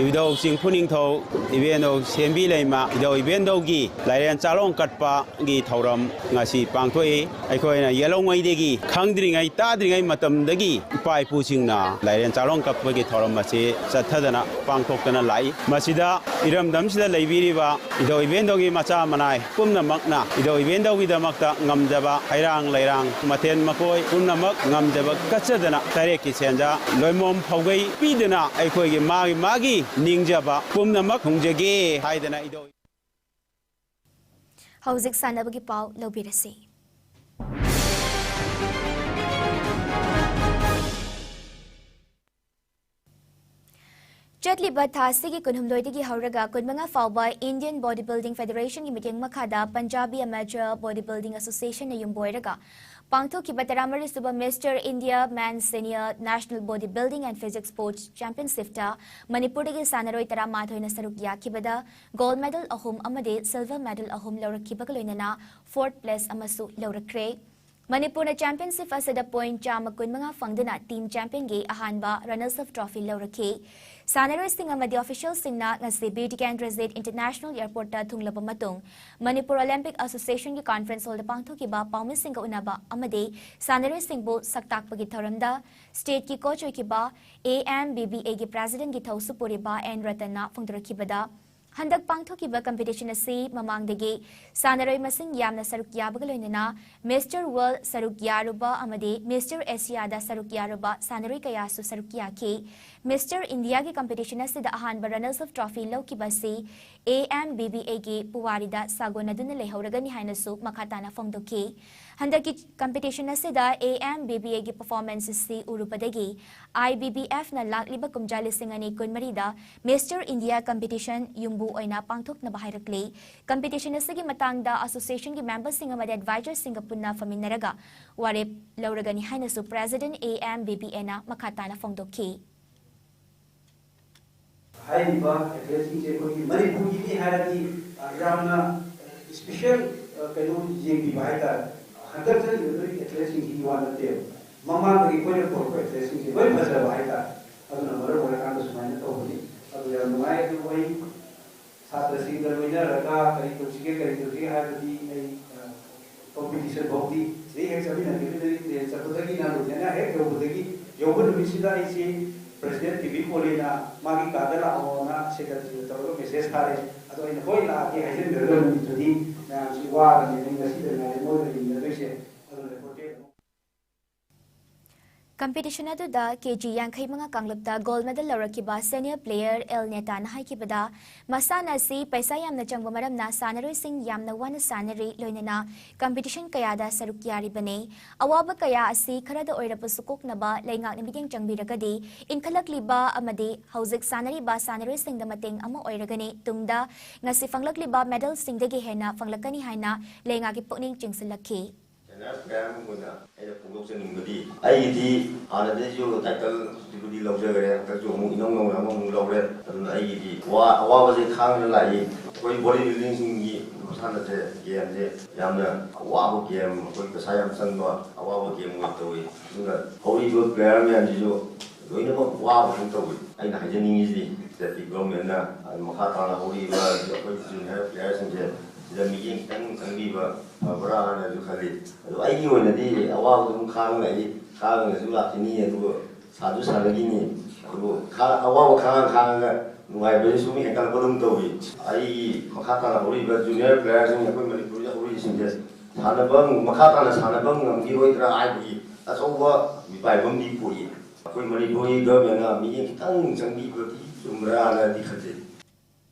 ꯏꯕꯨꯙꯧ ꯆꯤꯡꯐꯨ ꯅꯤꯡꯊꯧ ꯏꯕꯦꯟꯗꯧ ꯁꯦꯝꯕꯤ ꯂꯩꯃ ꯏꯙꯧ ꯏꯕꯦꯟꯗꯧꯒꯤ ꯂꯥꯏꯔꯦꯟ ꯆꯥꯛꯂꯣꯡ ꯀꯠꯄꯒꯤ ꯊꯧꯔꯝ ꯉꯁꯤ ꯄꯥꯡꯊꯣꯛꯏ꯫ ꯑꯩꯈꯣꯏꯅ ꯌꯦꯜꯍꯧꯉꯩꯗꯒꯤ, ꯈꯪꯗ꯭ꯔꯤꯉꯩ ꯇꯥꯗ꯭ꯔꯤꯉꯩ ꯃꯇꯝꯗꯒꯤ ꯏꯄꯥ ꯏꯄꯨꯁꯤꯡꯅ ꯂꯥꯏꯔꯦꯟ ꯆꯥꯛꯂꯣꯡ ꯀꯠꯄꯒꯤ ꯊꯧꯔꯝ ꯑꯁꯤ ꯆꯠꯊꯗꯅ ꯄꯥꯡꯊꯣꯛꯇꯅ ꯂꯥꯛꯏ꯫ ꯃꯁꯤꯗ ꯏꯔꯝꯗꯝꯁꯤꯗ ꯂꯩꯕꯤꯔꯤꯕ ꯏꯙꯧ ꯏꯕꯦꯟꯗꯧꯒꯤ ꯃꯆꯥ ꯃꯅꯥꯏ ꯄꯨꯝꯅꯃꯛꯅ ꯏꯙꯧ ꯏꯕꯦꯟꯗꯧꯒꯤꯗꯃꯛꯇ ꯉꯝꯖꯕ ꯍꯩꯔꯥꯡ ꯂꯩꯔꯥꯡ ꯃꯊꯦꯜ ꯃꯀꯣꯏ ꯄꯨꯝꯅꯃꯛ ꯉꯝꯖꯕ ꯀꯠꯆꯗꯅ ꯇꯔꯦꯠꯀꯤ ꯁꯦꯟꯖꯥ ꯂꯣꯏꯃꯣꯝ ꯐꯧꯒꯩ ꯄꯤꯗꯨꯅ ꯑꯩꯈꯣꯏꯒꯤ ꯃꯥꯒꯤ ꯃꯥꯒꯤ ꯅꯤꯡꯖꯕ ꯄꯨꯝꯅꯃꯛ ꯊꯨꯡꯖꯒꯦ ꯍꯥꯏꯗꯅ ꯏꯙꯧ ꯍꯧꯖꯤꯛ ꯁꯥꯟꯅꯕꯒꯤ ꯄꯥꯎ ꯂꯧꯕꯤꯔꯁꯤ꯫ ꯆꯠꯂꯤꯕ ꯊꯥ ꯑꯁꯤꯒꯤ ꯀꯨꯟꯍꯨꯝꯗꯣꯏꯗꯒꯤ ꯍꯧꯔꯒ ꯀꯨꯟꯃꯉꯥ ꯐꯥꯎꯕ Indian Body Building Federationꯒꯤ ꯃꯤꯠꯌꯦꯡ ꯃꯈꯥꯗ Punjabi Amateur Body Building Associationꯅ ꯌꯨꯝꯕꯣꯏꯔꯒ ꯄꯥꯡꯊꯣꯛꯈꯤꯕ ꯇꯔꯥꯃꯔꯤꯁꯨꯕ Mister India Men Senior National Body Building and Physique Sports Championshipꯇ ꯃꯅꯤꯄꯨꯔꯗꯒꯤ ꯁꯥꯟꯅꯔꯣꯏ ꯇꯔꯥꯃꯥꯊꯣꯏꯅ ꯁꯔꯨꯛ ꯌꯥꯈꯤꯕꯗ gold medal ꯑꯍꯨꯝ ꯑꯃꯗꯤ silver medal ꯑꯍꯨꯝ ꯂꯧꯔꯛꯈꯤꯕꯒ ꯂꯣꯏꯅꯅ fourth place ꯑꯃꯁꯨ ꯂꯧꯔꯛꯈ꯭ꯔꯦ꯫ ꯃꯅꯤꯄꯨꯔꯅ championship ꯑꯁꯤꯗ point ꯆꯥꯝꯃ ꯀꯨꯟꯃꯉꯥ ꯐꯪꯗꯨꯅ team championꯒꯤ ꯑꯍꯥꯟꯕ runners up trophy ꯂꯧꯔꯛꯈꯤ꯫ ꯁꯥꯟꯅꯔꯣꯏꯁꯤꯡ ꯑꯃꯗꯤ officialꯁꯤꯡꯅ ꯉꯁꯤ ꯕꯤꯔ ꯇꯤꯀꯦꯟꯗ꯭ꯔꯖꯤꯠ International Airportꯇ ꯊꯨꯡꯂꯕ ꯃꯇꯨꯡ ꯃꯅꯤꯄꯨꯔ Olympic Associationꯒꯤ conference hallꯗ ꯄꯥꯡꯊꯣꯛꯈꯤꯕ ꯄꯥꯎꯃꯤꯁꯤꯡꯒ ꯎꯅꯕ ꯑꯃꯗꯤ ꯁꯥꯟꯅꯔꯣꯏꯁꯤꯡꯕꯨ ꯁꯛꯇꯥꯛꯄꯒꯤ ꯊꯧꯔꯝꯗ stateꯀꯤ coach ꯑꯣꯏꯈꯤꯕ AMBBAꯒꯤ presidentꯀꯤ ꯊꯧꯁꯨ ꯄꯨꯔꯤꯕ ꯑꯦꯟ ꯔꯇꯟꯅ ꯐꯣꯡꯗꯣꯔꯛꯈꯤꯕꯗ, ꯍꯟꯗꯛ ꯄꯥꯡꯊꯣꯛꯈꯤꯕ competition ꯑꯁꯤ ꯃꯃꯥꯡꯗꯒꯤ ꯁꯥꯟꯅꯔꯣꯏ ꯃꯁꯤꯡ ꯌꯥꯝꯅ ꯁꯔꯨꯛ ꯌꯥꯕꯒ ꯂꯣꯏꯅꯅ Mister World ꯁꯔꯨꯛ ꯌꯥꯔꯨꯕ ꯑꯃꯗꯤ Mister Asiaꯗ ꯁꯔꯨꯛ ꯌꯥꯔꯨꯕ ꯁꯥꯟꯅꯔꯣꯏ ꯀꯌꯥꯁꯨ ꯁꯔꯨꯛ ꯌꯥꯈꯤ꯫ Mister Indiaꯒꯤ competition ꯑꯁꯤꯗ ꯑꯍꯥꯟꯕ runners up trophy ꯂꯧꯈꯤꯕ ꯑꯁꯤ AMBBAꯒꯤ ꯄꯨꯋꯥꯔꯤꯗ ꯁꯥꯒꯣꯟꯅꯗꯨꯅ ꯂꯩꯍꯧꯔꯒꯅꯤ ꯍꯥꯏꯅꯁꯨ ꯃꯈꯥ ꯇꯥꯅ ꯐꯣꯡꯗꯣꯛꯈꯤ꯫ ꯍꯟꯗꯛꯀꯤ ꯀꯝꯄꯤꯇꯤꯁꯟ ꯑꯁꯤꯗ ꯑꯦ ꯑꯦꯝ ꯕꯤ ꯕꯤ ꯑꯦꯒꯤ ꯄꯔꯐꯣꯔꯃꯦꯟꯁ ꯑꯁꯤ ꯎꯔꯨꯕꯗꯒꯤ ꯑꯥꯏ ꯕꯤ ꯕꯤ ꯑꯦꯐꯅ ꯂꯥꯛꯂꯤꯕ ꯀꯨꯝꯖꯥ ꯂꯤꯁꯤꯡ ꯑꯅꯤ ꯀꯨꯟꯃꯔꯤꯗ ꯃꯤꯁꯇꯔ ꯏꯟꯗꯤꯌꯥ ꯀꯝꯄꯤꯇꯤꯁꯟ ꯌꯨꯝꯕꯨ ꯑꯣꯏꯅ ꯄꯥꯡꯊꯣꯛꯅꯕ ꯍꯥꯏꯔꯛꯂꯤ꯫ ꯀꯝꯄꯤꯇꯤꯁꯟ ꯑꯁꯤꯒꯤ ꯃꯇꯥꯡꯗ ꯑꯁꯣꯁꯤꯌꯦꯁꯟꯒꯤ ꯃꯦꯝꯕꯔꯁꯤꯡ ꯑꯃꯗꯤ ꯑꯦꯗꯚꯥꯏꯖꯔꯁꯤꯡꯒ ꯄꯨꯟꯅ ꯐꯝꯃꯤꯟꯅꯔꯒ ꯋꯥꯔꯦꯞ ꯂꯧꯔꯒꯅꯤ ꯍꯥꯏꯅꯁꯨ president A M B B ꯑꯦꯅ ꯃꯈꯥ ꯇꯥꯅ ꯐꯣꯡꯗꯣꯛꯈꯤ꯫ ꯍꯥꯏꯔꯤꯕ ꯑꯦꯊꯂꯦꯠꯁꯤꯡꯁꯦ ꯑꯩꯈꯣꯏꯒꯤ ꯃꯅꯤꯄꯨꯔꯒꯤꯅꯤ ꯍꯥꯏꯔꯗꯤ, ꯑ, ꯌꯥꯝꯅ ꯏꯁꯄꯤꯁꯦꯜ, ꯑ, ꯀꯩꯅꯣ ꯌꯦꯡꯕꯤꯕ ꯍꯥꯏꯇꯥꯔꯦ꯫ ꯍꯟꯗꯛ ꯆꯠꯂꯤꯕ ꯅꯣꯏꯒꯤ ꯑꯦꯊꯂꯦꯠꯁꯤꯡꯁꯤꯒꯤ ꯋꯥ ꯅꯠꯇꯦꯕ, ꯃꯃꯥꯡꯗꯒꯤ ꯑꯩꯈꯣꯏꯅ ꯄꯨꯔꯛꯄ ꯑꯦꯊꯂꯦꯠꯁꯤꯡꯁꯦ ꯂꯣꯏ ꯐꯖꯕ ꯍꯥꯏꯇꯥꯔꯦ꯫ ꯑꯗꯨꯅ ꯃꯔꯝ ꯑꯣꯏꯔꯀꯥꯟꯗ ꯁꯨꯃꯥꯏꯅ ꯇꯧꯕꯅꯤ꯫ ꯑꯗꯨ ꯌꯥꯝ ꯅꯨꯡꯉꯥꯏ꯫ ꯑꯗꯨ ꯑꯩ ꯁꯥꯇ꯭ꯔꯁꯤꯡꯒ ꯂꯣꯏꯅꯔꯒ ꯀꯔꯤ ꯇꯧꯁꯤꯒꯦ, ꯀꯔꯤ ꯇꯧꯁꯤꯒꯦ ꯍꯥꯏꯕꯗꯤ ꯑꯩ, ꯑ, ꯀꯝꯄꯤꯇꯤꯁꯟ ꯐꯥꯎꯗꯤ ꯁꯤꯗꯩ ꯍꯦꯛ ꯆꯠꯃꯤꯟꯅꯈꯤꯕꯗꯒꯤ, ꯇ꯭ꯔꯦꯟ ꯆꯠꯄꯗꯒꯤꯅ ꯂꯨꯊꯦꯅ ꯍꯦꯛ ꯌꯧꯕꯗꯒꯤ, ꯌꯧꯕ ꯅꯨꯃꯤꯠꯁꯤꯗ ꯑꯩꯁꯤ ꯄ꯭ꯔꯦꯁꯤꯗꯦꯟꯠ ꯇꯤ ꯚꯤ ꯀꯣꯂꯦꯅ ꯃꯥꯒꯤ ꯀꯥꯗ ꯂꯥꯛꯑꯣꯅ ꯁꯦꯀ꯭ꯔꯦꯇꯔꯤꯗ ꯇꯧꯔꯒ ꯃꯦꯁꯦꯖ ꯊꯥꯔꯛꯑꯦ꯫ ꯑꯗꯣ ꯑꯩꯅ ꯍꯣꯏ ꯂꯥꯛꯑꯒꯦ ꯍꯥꯏꯖꯤꯟꯈ꯭ꯔꯒ ꯅꯨꯃꯤꯠꯇꯨꯗꯤ ꯃꯌꯥꯝꯁꯤ ꯋꯥꯔꯕꯅꯤꯅ ꯑꯩ ꯉꯁꯤꯗ ꯉꯥꯏꯔꯦ ꯃꯣꯏꯒ ꯌꯦꯡꯅꯗꯣꯏꯁꯦ꯫ ꯑꯗꯨꯅ ꯔꯤꯄꯣꯔꯇꯦꯠ ꯑꯃꯨꯛ ꯀꯝꯄꯤꯇꯤꯁꯟ ꯑꯗꯨꯗ ꯀꯦ ꯖꯤ ꯌꯥꯡꯈꯩ ꯃꯉꯥ ꯀꯥꯡꯂꯨꯞꯇ ꯒꯣꯜ ꯃꯦꯗꯜ ꯂꯧꯔꯛꯈꯤꯕ ꯁꯦꯅꯤꯌꯔ ꯄ꯭ꯂꯦꯌꯔ ꯑꯦꯜ ꯅꯦꯇꯥꯅ ꯍꯥꯏꯈꯤꯕꯗ, ꯃꯁꯥꯟꯅ ꯑꯁꯤ ꯄꯩꯁꯥ ꯌꯥꯝꯅ ꯆꯪꯕ ꯃꯔꯝꯅ ꯁꯥꯟꯅꯔꯣꯏꯁꯤꯡ ꯌꯥꯝꯅ ꯋꯥꯅ ꯁꯥꯟꯅꯔꯤ, ꯂꯣꯏꯅꯅ ꯀꯝꯄꯤꯇꯤꯁꯟ ꯀꯌꯥꯗ ꯁꯔꯨꯛ ꯌꯥꯔꯤꯕꯅꯤ꯫ ꯑꯋꯥꯕ ꯀꯌꯥ ꯑꯁꯤ ꯈꯔꯗ ꯑꯣꯏꯔꯕꯁꯨ ꯀꯣꯛꯅꯕ ꯂꯩꯉꯥꯛꯅ ꯃꯤꯠꯌꯦꯡ ꯆꯪꯕꯤꯔꯒꯗꯤ ꯏꯟꯈꯠꯂꯛꯂꯤꯕ ꯑꯃꯗꯤ ꯍꯧꯖꯤꯛ ꯁꯥꯟꯅꯔꯤꯕ ꯁꯥꯟꯅꯔꯣꯏꯁꯤꯡꯗ ꯃꯇꯦꯡ ꯑꯃ ꯑꯣꯏꯔꯒꯅꯤ꯫ ꯇꯨꯡꯗ ꯉꯁꯤ ꯐꯪꯂꯛꯂꯤꯕ ꯃꯦꯗꯜꯁꯤꯡꯗꯒꯤ ꯍꯦꯟꯅ ꯐꯪꯂꯛꯀꯅꯤ ꯍꯥꯏꯅ ꯂꯩꯉꯥꯛꯀꯤ ꯄꯨꯛꯅꯤꯡ ꯆꯤꯡꯁꯤꯜꯂꯛꯈꯤ꯫ ꯁꯥꯟꯅꯔꯣꯏ ꯃꯌꯥꯝ ꯑꯣꯏꯅ ꯑꯩꯅ ꯐꯣꯡꯗꯣꯛꯆꯅꯤꯡꯕꯗꯤ, ꯑꯩꯒꯤꯗꯤ ꯍꯥꯟꯅꯗꯩꯁꯨ ꯇꯥꯏꯇꯜ ꯍꯧꯖꯤꯛꯄꯨꯗꯤ ꯂꯧꯖꯈ꯭ꯔꯦ, ꯍꯟꯗꯛꯁꯨ ꯑꯃꯨꯛ ꯏꯅꯧ ꯅꯧꯅ ꯑꯃꯃꯨꯛ ꯂꯧꯔꯦ꯫ ꯑꯗꯨꯅ ꯑꯩꯒꯤꯗꯤ ꯋꯥ-, ꯑꯋꯥꯕꯁꯦ ꯈꯥꯡꯗꯅ ꯂꯥꯛꯏ꯫ ꯑꯩꯈꯣꯏ ꯕꯣꯗꯤ ꯕꯤꯜꯗꯤꯡꯁꯤꯡꯒꯤ ꯃꯁꯥꯟꯅꯁꯦ, ꯒꯦꯝꯁꯦ ꯌꯥꯝꯅ ꯑꯋꯥꯕ ꯒꯦꯝ, ꯑꯩꯈꯣꯏ ꯄꯩꯁꯥ ꯌꯥꯝ ꯆꯪꯕ ꯑꯋꯥꯕ ꯒꯦꯝ ꯑꯣꯏꯅ ꯇꯧꯏ꯫ ꯑꯗꯨꯅ ꯍꯧꯔꯤꯕ ꯄ꯭ꯂꯦꯌꯔ ꯃꯌꯥꯝꯁꯤꯁꯨ ꯂꯣꯏꯅꯃꯛ ꯋꯥꯕ ꯑꯗꯨꯝ ꯇꯧꯏ꯫ ꯑꯩꯅ ꯍꯥꯏꯖꯅꯤꯡꯉꯤꯁꯤ ꯁ꯭ꯇꯦꯠꯀꯤ ꯒꯣꯔꯃꯦꯟꯅ ꯃꯈꯥ ꯇꯥꯅ ꯍꯧꯔꯤꯕ ꯑꯩꯈꯣꯏ ꯖꯨꯅꯤꯌꯔ ꯄ꯭ꯂꯦꯌꯔꯁꯤꯡꯁꯦ ꯁꯤꯗ ꯃꯤꯠꯌꯦꯡ ꯈꯤꯇꯪ ꯆꯪꯕꯤꯕ ꯐꯕ꯭ꯔꯥ ꯍꯥꯏꯅꯁꯨ ꯈꯜꯂꯤ꯫ ꯑꯗꯣ ꯑꯩꯒꯤ ꯑꯣꯏꯅꯗꯤ ꯑꯋꯥꯕ ꯑꯗꯨꯝ ꯈꯥꯡꯅ ꯑꯩ ꯈꯥꯡꯅꯁꯨ ꯂꯥꯛꯈꯤꯅꯤ, ꯑꯗꯨꯒ ꯁꯥꯁꯨ ꯁꯥꯟꯅꯈꯤꯅꯤ꯫ ꯑꯗꯨꯕꯨ ꯈꯥ-, ꯑꯋꯥꯕ ꯈꯥꯡ ꯈꯥꯡꯉꯒ ꯅꯨꯡꯉꯥꯏꯕꯁꯨ ꯁꯨꯝ ꯍꯦꯟꯒꯠꯂꯛꯄꯗꯧꯅ ꯇꯧꯏ꯫ ꯑꯩꯒꯤ ꯃꯈꯥ ꯇꯥꯅ ꯍꯧꯔꯛꯏꯕ ꯖꯨꯅꯤꯌꯔ ꯄ꯭ꯂꯦꯌꯔꯁꯤꯡ ꯑꯩꯈꯣꯏ ꯃꯅꯤꯄꯨꯔꯗ ꯍꯧꯔꯛꯏꯁꯤꯡꯁꯦ ꯁꯥꯟꯅꯕ, ꯃꯈꯥ ꯇꯥꯅ ꯁꯥꯟꯅꯕ ꯉꯝꯈꯤꯔꯣꯏꯗ꯭ꯔꯥ ꯍꯥꯏꯕꯒꯤ ꯑꯆꯧꯕ ꯃꯤꯄꯥꯏꯕ ꯑꯃꯗꯤ ꯄꯣꯛꯏ꯫ ꯑꯩꯈꯣꯏ ꯃꯅꯤꯄꯨꯔꯒꯤ ꯒꯚꯔꯟꯃꯦꯟꯅ ꯃꯤꯠꯌꯦꯡ ꯈꯤꯇꯪ ꯆꯪꯕꯤꯕꯗꯤ ꯆꯨꯝꯕ꯭ꯔꯥꯅꯗꯤ ꯈꯟꯖꯩ꯫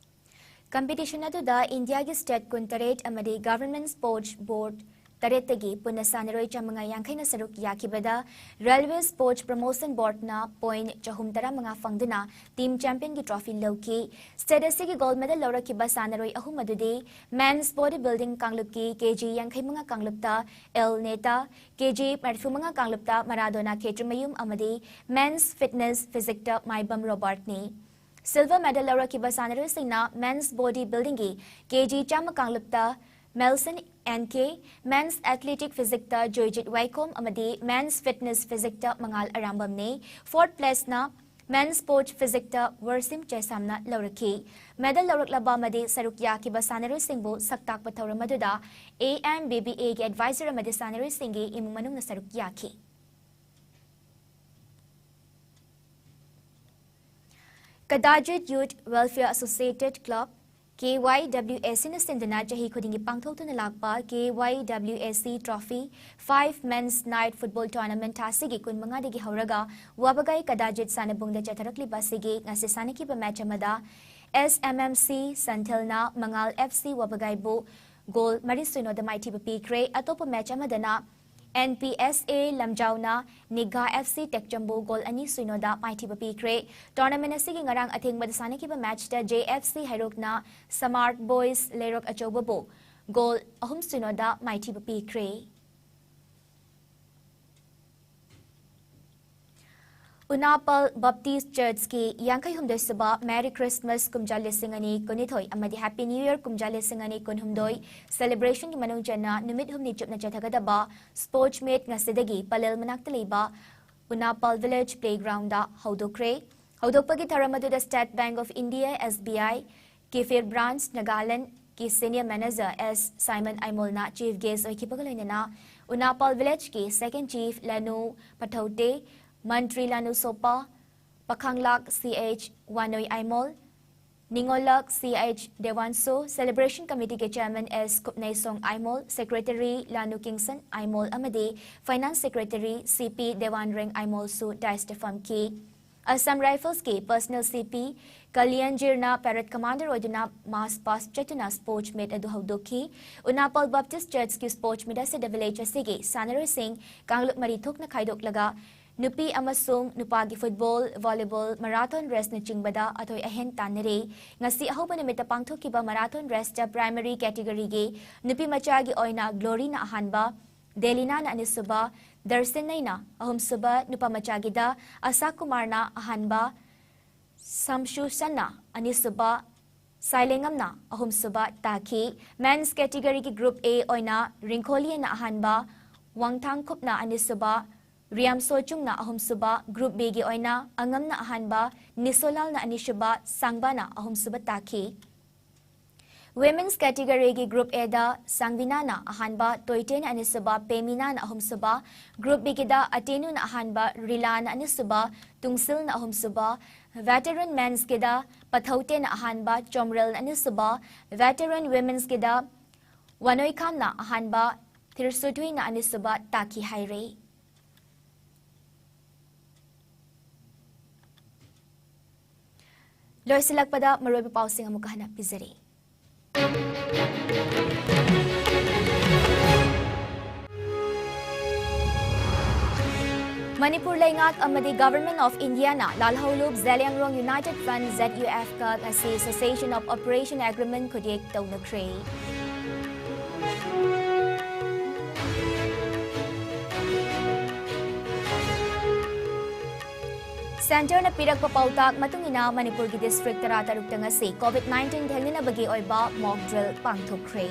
ꯀꯝꯄꯤꯇꯤꯁꯟ ꯑꯗꯨꯗ ꯏꯟꯗꯤꯌꯥꯒꯤ ꯁ꯭ꯇꯦꯠ ꯀꯨꯟꯇꯔꯦꯠ ꯑꯃꯗꯤ ꯒꯚꯔꯟꯃꯦꯟꯠ ꯁ꯭ꯄꯣꯔꯠꯁ ꯕꯣꯔꯗ ꯇꯔꯦꯠꯇꯒꯤ ꯄꯨꯟꯅ ꯁꯥꯟꯅꯔꯣꯏ ꯆꯥꯃꯉꯥ ꯌꯥꯡꯈꯩꯅ ꯁꯔꯨꯛ ꯌꯥꯈꯤꯕꯗ Railway Sports Promotion Boardꯅ point ꯆꯍꯨꯝ ꯇꯔꯥꯃꯉꯥ ꯐꯪꯗꯨꯅ team championꯒꯤ trophy ꯂꯧꯈꯤ꯫ State ꯑꯁꯤꯒꯤ gold medal ꯂꯧꯔꯛꯈꯤꯕ ꯁꯥꯟꯅꯔꯣꯏ ꯑꯍꯨꯝ ꯑꯗꯨꯗꯤ men's body building ꯀꯥꯡꯂꯨꯞꯀꯤ KG ꯌꯥꯡꯈꯩ ꯃꯉꯥ ꯀꯥꯡꯂꯨꯞꯇ L Neta, KG ꯃꯔꯤꯐꯨ ꯃꯉꯥ ꯀꯥꯡꯂꯨꯞꯇ ꯃꯔꯥꯗꯣꯅꯥ ꯈꯦꯇ꯭ꯔꯤꯃꯌꯨꯝ ꯑꯃꯗꯤ men's fitness physicꯇ ꯃꯥꯏꯕꯝ ꯔꯣꯕꯥꯔꯠꯅꯤ꯫ Silver medal ꯂꯧꯔꯛꯈꯤꯕ ꯁꯥꯟꯅꯔꯣꯏꯁꯤꯡꯅ men's body buildingꯒꯤ KG ꯆꯥꯝꯃ ꯀꯥꯡꯂꯨꯞꯇ Melson N K, men's athletic physicꯇ ꯖꯣꯏꯖꯤꯠ ꯋꯥꯏꯈꯣꯝ ꯑꯃꯗꯤ men's fitness physicꯇ ꯃꯉꯥꯜ ꯑꯔꯥꯝꯕꯝꯅꯤ꯫ Fourth placeꯅ men's sports physicꯇ ꯋꯔꯁꯤꯝ ꯆꯦꯁꯥꯝꯅ ꯂꯧꯔꯛꯈꯤ꯫ Medal ꯂꯧꯔꯛꯂꯕ ꯑꯃꯗꯤ ꯁꯔꯨꯛ ꯌꯥꯈꯤꯕ ꯁꯥꯟꯅꯔꯣꯏꯁꯤꯡꯕꯨ ꯁꯛꯇꯥꯛꯄ ꯊꯧꯔꯝ ꯑꯗꯨꯗ A M B B Aꯒꯤ advisor ꯑꯃꯗꯤ ꯁꯥꯟꯅꯔꯣꯏꯁꯤꯡꯒꯤ ꯏꯃꯨꯡ ꯃꯅꯨꯡꯅ ꯁꯔꯨꯛ ꯌꯥꯈꯤ꯫ ꯀꯗꯥꯖꯤꯠ Youth Welfare Associated Club, K Y W A Cꯅ ꯁꯤꯟꯗꯨꯅ ꯆꯍꯤ ꯈꯨꯗꯤꯡꯒꯤ ꯄꯥꯡꯊꯣꯛꯇꯨꯅ ꯂꯥꯛꯄ K Y W A C Trophy Five Men's Night Football Tournament ꯊꯥ ꯑꯁꯤꯒꯤ ꯀꯨꯟꯃꯉꯥꯗꯒꯤ ꯍꯧꯔꯒ ꯋꯥꯕꯒꯥꯏ ꯀꯗꯥꯖꯤꯠ ꯁꯥꯟꯅꯕꯨꯡꯗ ꯆꯠꯊꯔꯛꯂꯤꯕ ꯑꯁꯤꯒꯤ ꯉꯁꯤ ꯁꯥꯟꯅꯈꯤꯕ match ꯑꯃꯗ S M M C ꯁꯟꯊꯦꯜꯅ ꯃꯉꯥꯜ F C ꯋꯥꯕꯒꯥꯏꯕꯨ goal ꯃꯔꯤ ꯁꯨꯏꯅꯣꯗ ꯃꯥꯏꯊꯤꯕ ꯄꯤꯈ꯭ꯔꯦ꯫ ꯑꯇꯣꯞꯄ match ꯑꯃꯗꯅ N P S A ꯂꯝꯖꯥꯎꯅ ꯅꯤꯒꯥ F C ꯇꯦꯛꯆꯝꯕꯨ goal ꯑꯅꯤ ꯁꯨꯏꯅꯣꯗ ꯃꯥꯏꯊꯤꯕ ꯄꯤꯈ꯭ꯔꯦ꯫ Tournament ꯑꯁꯤꯒꯤ ꯉꯔꯥꯡ ꯑꯊꯦꯡꯕꯗ ꯁꯥꯟꯅꯈꯤꯕ matchꯇ J F C ꯍꯩꯔꯣꯛꯅ Smart Boys ꯂꯩꯔꯣꯛ ꯑꯆꯧꯕꯕꯨ goal ꯑꯍꯨꯝ ꯁꯨꯏꯅꯣꯗ ꯃꯥꯏꯊꯤꯕ ꯄꯤꯈ꯭ꯔꯦ꯫ ꯎꯅꯥꯄꯥꯜ Baptist Churchꯀꯤ ꯌꯥꯡꯈꯩ ꯍꯨꯝꯗꯣꯏ ꯁꯨꯕ Merry Christmas ꯀꯨꯝꯖꯥ ꯂꯤꯁꯤꯡ ꯑꯅꯤ ꯀꯨꯟꯅꯤꯊꯣꯏ ꯑꯃꯗꯤ Happy New Year ꯀꯨꯝꯖꯥ ꯂꯤꯁꯤꯡ ꯑꯅꯤ ꯀꯨꯟꯍꯨꯝꯗꯣꯏ celebrationꯒꯤ ꯃꯅꯨꯡ ꯆꯟꯅ ꯅꯨꯃꯤꯠ ꯍꯨꯝꯅꯤ ꯆꯨꯞꯅ ꯆꯠꯊꯒꯗꯕ sports meet ꯉꯁꯤꯗꯒꯤ ꯄꯂꯦꯜ ꯃꯅꯥꯛꯇ ꯂꯩꯕ ꯎꯅꯥꯄꯥꯜ Village Playgroundꯗ ꯍꯧꯗꯣꯛꯈ꯭ꯔꯦ꯫ ꯍꯧꯗꯣꯛꯄꯒꯤ ꯊꯧꯔꯝ ꯑꯗꯨꯗ State Bank of India, S B I, Kifir Branch, Nagalandꯀꯤ senior manager S Simon ꯑꯥꯏꯃꯣꯜꯅ chief guest ꯑꯣꯏꯈꯤꯕꯒ ꯂꯣꯏꯅꯅ ꯎꯅꯥꯄꯥꯜ Villageꯀꯤ second chief ꯂꯥꯅꯨ ꯄꯊꯧꯇꯦ, ꯃꯟꯇ꯭ꯔꯤ ꯂꯥꯅꯨ ꯁꯣꯄꯥ, ꯄꯥꯈꯪꯂꯥꯛ C H ꯋꯥꯅꯣꯏ ꯑꯥꯏꯃꯣꯜ, ꯅꯤꯉꯣꯜꯂꯛ C H ꯗꯦꯋꯥꯟꯁꯣ, celebration committeeꯒꯤ chairman S Kupneisong Aimol, secretary Lanu Kingson Aimol ꯑꯃꯗꯤ finance secretary C P ꯗꯦꯋꯥꯟꯔꯦꯡ ꯑꯥꯏꯃꯣꯜꯁꯨ dais ꯐꯝꯈꯤ꯫ Assam Riflesꯀꯤ personal C P ꯀꯂꯤꯌꯟ ꯖꯤꯔꯅ parade commander ꯑꯣꯏꯗꯨꯅ march past ꯆꯠꯇꯨꯅ sports meet ꯑꯗꯨ ꯍꯧꯗꯣꯛꯈꯤ꯫ ꯎꯅꯥꯄꯣꯜ Baptist Churchꯀꯤ sports meet ꯑꯁꯤꯗ village ꯑꯁꯤꯒꯤ ꯁꯥꯟꯅꯔꯣꯏꯁꯤꯡ ꯀꯥꯡꯂꯨꯞ ꯃꯔꯤ ꯊꯣꯛꯅ ꯈꯥꯏꯗꯣꯛꯂꯒ ꯅꯨꯄꯤ ꯑꯃꯁꯨꯡ ꯅꯨꯄꯥꯒꯤ football, volleyball, marathon raceꯅꯆꯤꯡꯕꯗ ꯑꯊꯣꯏ ꯑꯍꯦꯟ ꯇꯥꯟꯅꯔꯦ꯫ ꯉꯁꯤ ꯑꯍꯧꯕ ꯅꯨꯃꯤꯠꯇ ꯄꯥꯡꯊꯣꯛꯈꯤꯕ marathon raceꯇ primary categoryꯒꯤ ꯅꯨꯄꯤ ꯃꯆꯥꯒꯤ ꯑꯣꯏꯅ ꯒ꯭ꯂꯣꯔꯤꯅ ꯑꯍꯥꯟꯕ, ꯗꯦꯂꯤꯅꯥꯅ ꯑꯅꯤꯁꯨꯕ, ꯗꯔꯁꯤꯟꯅꯩꯅ ꯑꯍꯨꯝꯁꯨꯕ, ꯅꯨꯄꯥ ꯃꯆꯥꯒꯤꯗ ꯑꯁꯥ ꯀꯨꯃꯥꯔꯅ ꯑꯍꯥꯟꯕ, ꯁꯝꯁꯨꯁꯟꯅ ꯑꯅꯤꯁꯨꯕ, ꯁꯥꯏꯂꯦꯡꯉꯝꯅ ꯑꯍꯨꯝꯁꯨꯕ ꯇꯥꯈꯤ꯫ Men's categoryꯒꯤ group A ꯑꯣꯏꯅ ꯔꯤꯡꯈꯣꯂꯤꯅ ꯑꯍꯥꯟꯕ, ꯋꯥꯡꯊꯥꯡꯈꯨꯞꯅ ꯑꯅꯤꯁꯨꯕ, ꯔꯤꯌꯥꯝꯁꯣꯆꯨꯡꯅ ꯑꯍꯨꯝꯁꯨꯕ, group Bꯒꯤ ꯑꯣꯏꯅ ꯑꯉꯝꯅ ꯑꯍꯥꯟꯕ, ꯅꯤꯁꯣꯂꯥꯜꯅ ꯑꯅꯤꯁꯨꯕ, ꯁꯥꯡꯕꯥꯅ ꯑꯍꯨꯝꯁꯨꯕ ꯇꯥꯈꯤ꯫ Women's categoryꯒꯤ group Aꯗ ꯁꯥꯡꯕꯤꯅꯥꯅ ꯑꯍꯥꯟꯕ, ꯇꯣꯏꯇꯦꯅ ꯑꯅꯤꯁꯨꯕ, ꯄꯦꯃꯤꯅꯥꯅ ꯑꯍꯨꯝꯁꯨꯕ, group Bꯒꯤꯗ ꯑꯇꯦꯅꯨꯅ ꯑꯍꯥꯟꯕ, ꯔꯤꯂꯥꯅ ꯑꯅꯤꯁꯨꯕ, ꯇꯨꯡꯁꯤꯜꯅ ꯑꯍꯨꯝꯁꯨꯕ, veteran mensꯀꯤꯗ ꯄꯊꯧꯇꯦꯅ ꯑꯍꯥꯟꯕ, ꯆꯣꯝꯔꯦꯜꯅ ꯑꯅꯤꯁꯨꯕ, veteran womensꯀꯤꯗ ꯋꯥꯅꯣꯏꯈꯥꯝꯅ ꯑꯍꯥꯟꯕ, ꯊꯤꯔꯁꯨꯊꯨꯏꯅ ꯑꯅꯤꯁꯨꯕ ꯇꯥꯈꯤ ꯍꯥꯏꯔꯤ꯫ ꯂꯣꯏꯁꯤꯜꯂꯛꯄꯗ ꯃꯔꯨꯑꯣꯏꯕ ꯄꯥꯎꯁꯤꯡ ꯑꯃꯨꯛꯀ ꯍꯟꯅ ꯄꯤꯖꯔꯤ꯫ ꯃꯅꯤꯄꯨꯔ ꯂꯩꯉꯥꯛ ꯑꯃꯗꯤ Government of Indiaꯅ ꯂꯥꯜꯍꯧꯂꯨꯞ Zeliangrong United Front, ZUFꯀ ꯉꯁꯤ Cessation of Operation Agreement ꯈꯨꯠꯌꯦꯛ ꯇꯧꯅꯈ꯭ꯔꯦ꯫ Centreꯅ ꯄꯤꯔꯛꯄ ꯄꯥꯎꯇꯥꯛ ꯃꯇꯨꯡ ꯏꯟꯅ ꯃꯅꯤꯄꯨꯔꯒꯤ district ꯇꯔꯥꯇꯔꯨꯛꯇ ꯉꯁꯤ COVID nineteen ꯊꯦꯡꯅꯅꯕꯒꯤ ꯑꯣꯏꯕ mock drill ꯄꯥꯡꯊꯣꯛꯈ꯭ꯔꯦ꯫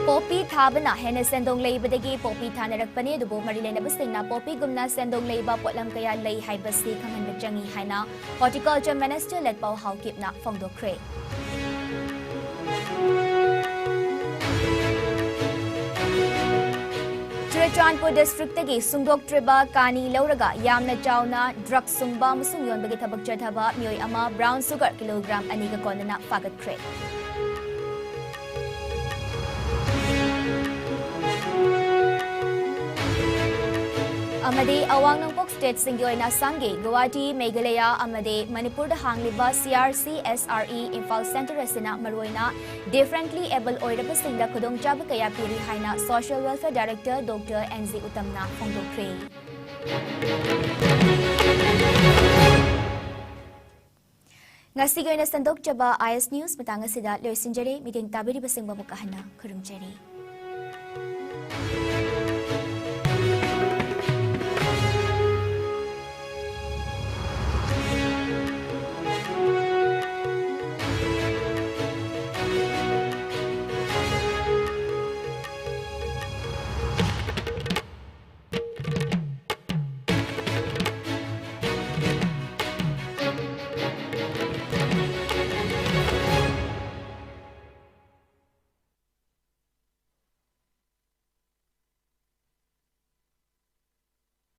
ꯄꯣꯄꯤ ꯊꯥꯕꯅ ꯍꯦꯟꯅ ꯁꯦꯟꯗꯣꯡ ꯂꯩꯕꯗꯒꯤ ꯄꯣꯄꯤ ꯊꯥꯅꯔꯛꯄꯅꯤ, ꯑꯗꯨꯕꯨ ꯃꯔꯤ ꯂꯩꯅꯕꯁꯤꯡꯅ ꯄꯣꯄꯤꯒꯨꯝꯅ ꯁꯦꯟꯗꯣꯡ ꯂꯩꯕ ꯄꯣꯠꯂꯝ ꯀꯌꯥ ꯂꯩ ꯍꯥꯏꯕꯁꯤ ꯈꯪꯍꯟꯕ ꯆꯪꯏ ꯍꯥꯏꯅ Horticulture Minister ꯂꯦꯠꯄꯥꯎ ꯍꯥꯎꯀꯤꯞꯅ ꯐꯣꯡꯗꯣꯛꯈ꯭ꯔꯦ꯫ ꯆꯨꯔꯆꯥꯟꯄꯨꯔ districtꯇꯒꯤ ꯁꯨꯡꯗꯣꯛꯇ꯭ꯔꯤꯕ ꯀꯥꯅꯤ ꯂꯧꯔꯒ ꯌꯥꯝꯅ ꯆꯥꯎꯅ drug ꯁꯨꯡꯕ ꯑꯃꯁꯨꯡ ꯌꯣꯟꯕꯒꯤ ꯊꯕꯛ ꯆꯠꯊꯕ ꯃꯤꯑꯣꯏ ꯑꯃ brown sugar kilogram ꯑꯅꯤꯒ ꯀꯣꯟꯅꯅ ꯐꯥꯒꯠꯈ꯭ꯔꯦ꯫ ꯑꯃꯗꯤ ꯑꯋꯥꯡ ꯅꯣꯡꯄꯣꯛ ꯁ꯭ꯇꯦꯠꯁꯤꯡꯒꯤ ꯑꯣꯏꯅ ꯁꯪꯒꯤ ꯒꯨꯋꯥꯍꯥꯇꯤ, ꯃꯦꯘꯥꯂꯌꯥ ꯑꯃꯗꯤ ꯃꯅꯤꯄꯨꯔꯗ ꯍꯥꯡꯂꯤꯕ C R C S R E Imphal centre ꯑꯁꯤꯅ ꯃꯔꯨꯑꯣꯏꯅ differently able ꯑꯣꯏꯔꯕꯁꯤꯡꯗ ꯈꯨꯗꯣꯡꯆꯥꯕ ꯀꯌꯥ ꯄꯤꯔꯤ ꯍꯥꯏꯅ Social Welfare Director Doctor N G ꯎꯇꯝꯅ ꯐꯣꯡꯗꯣꯛꯈ꯭ꯔꯦ꯫ ꯉꯁꯤꯒꯤ ꯑꯣꯏꯅ ꯁꯟꯗꯣꯛꯆꯕ I S News ꯃꯇꯥꯡ ꯑꯁꯤꯗ ꯂꯣꯏꯁꯤꯟꯖꯔꯦ꯫ ꯃꯤꯠꯌꯦꯡ ꯇꯥꯕꯤꯔꯤꯕꯁꯤꯡꯕꯨ ꯑꯃꯨꯛꯀ ꯍꯟꯅ ꯈꯨꯔꯨꯝꯖꯔꯤ꯫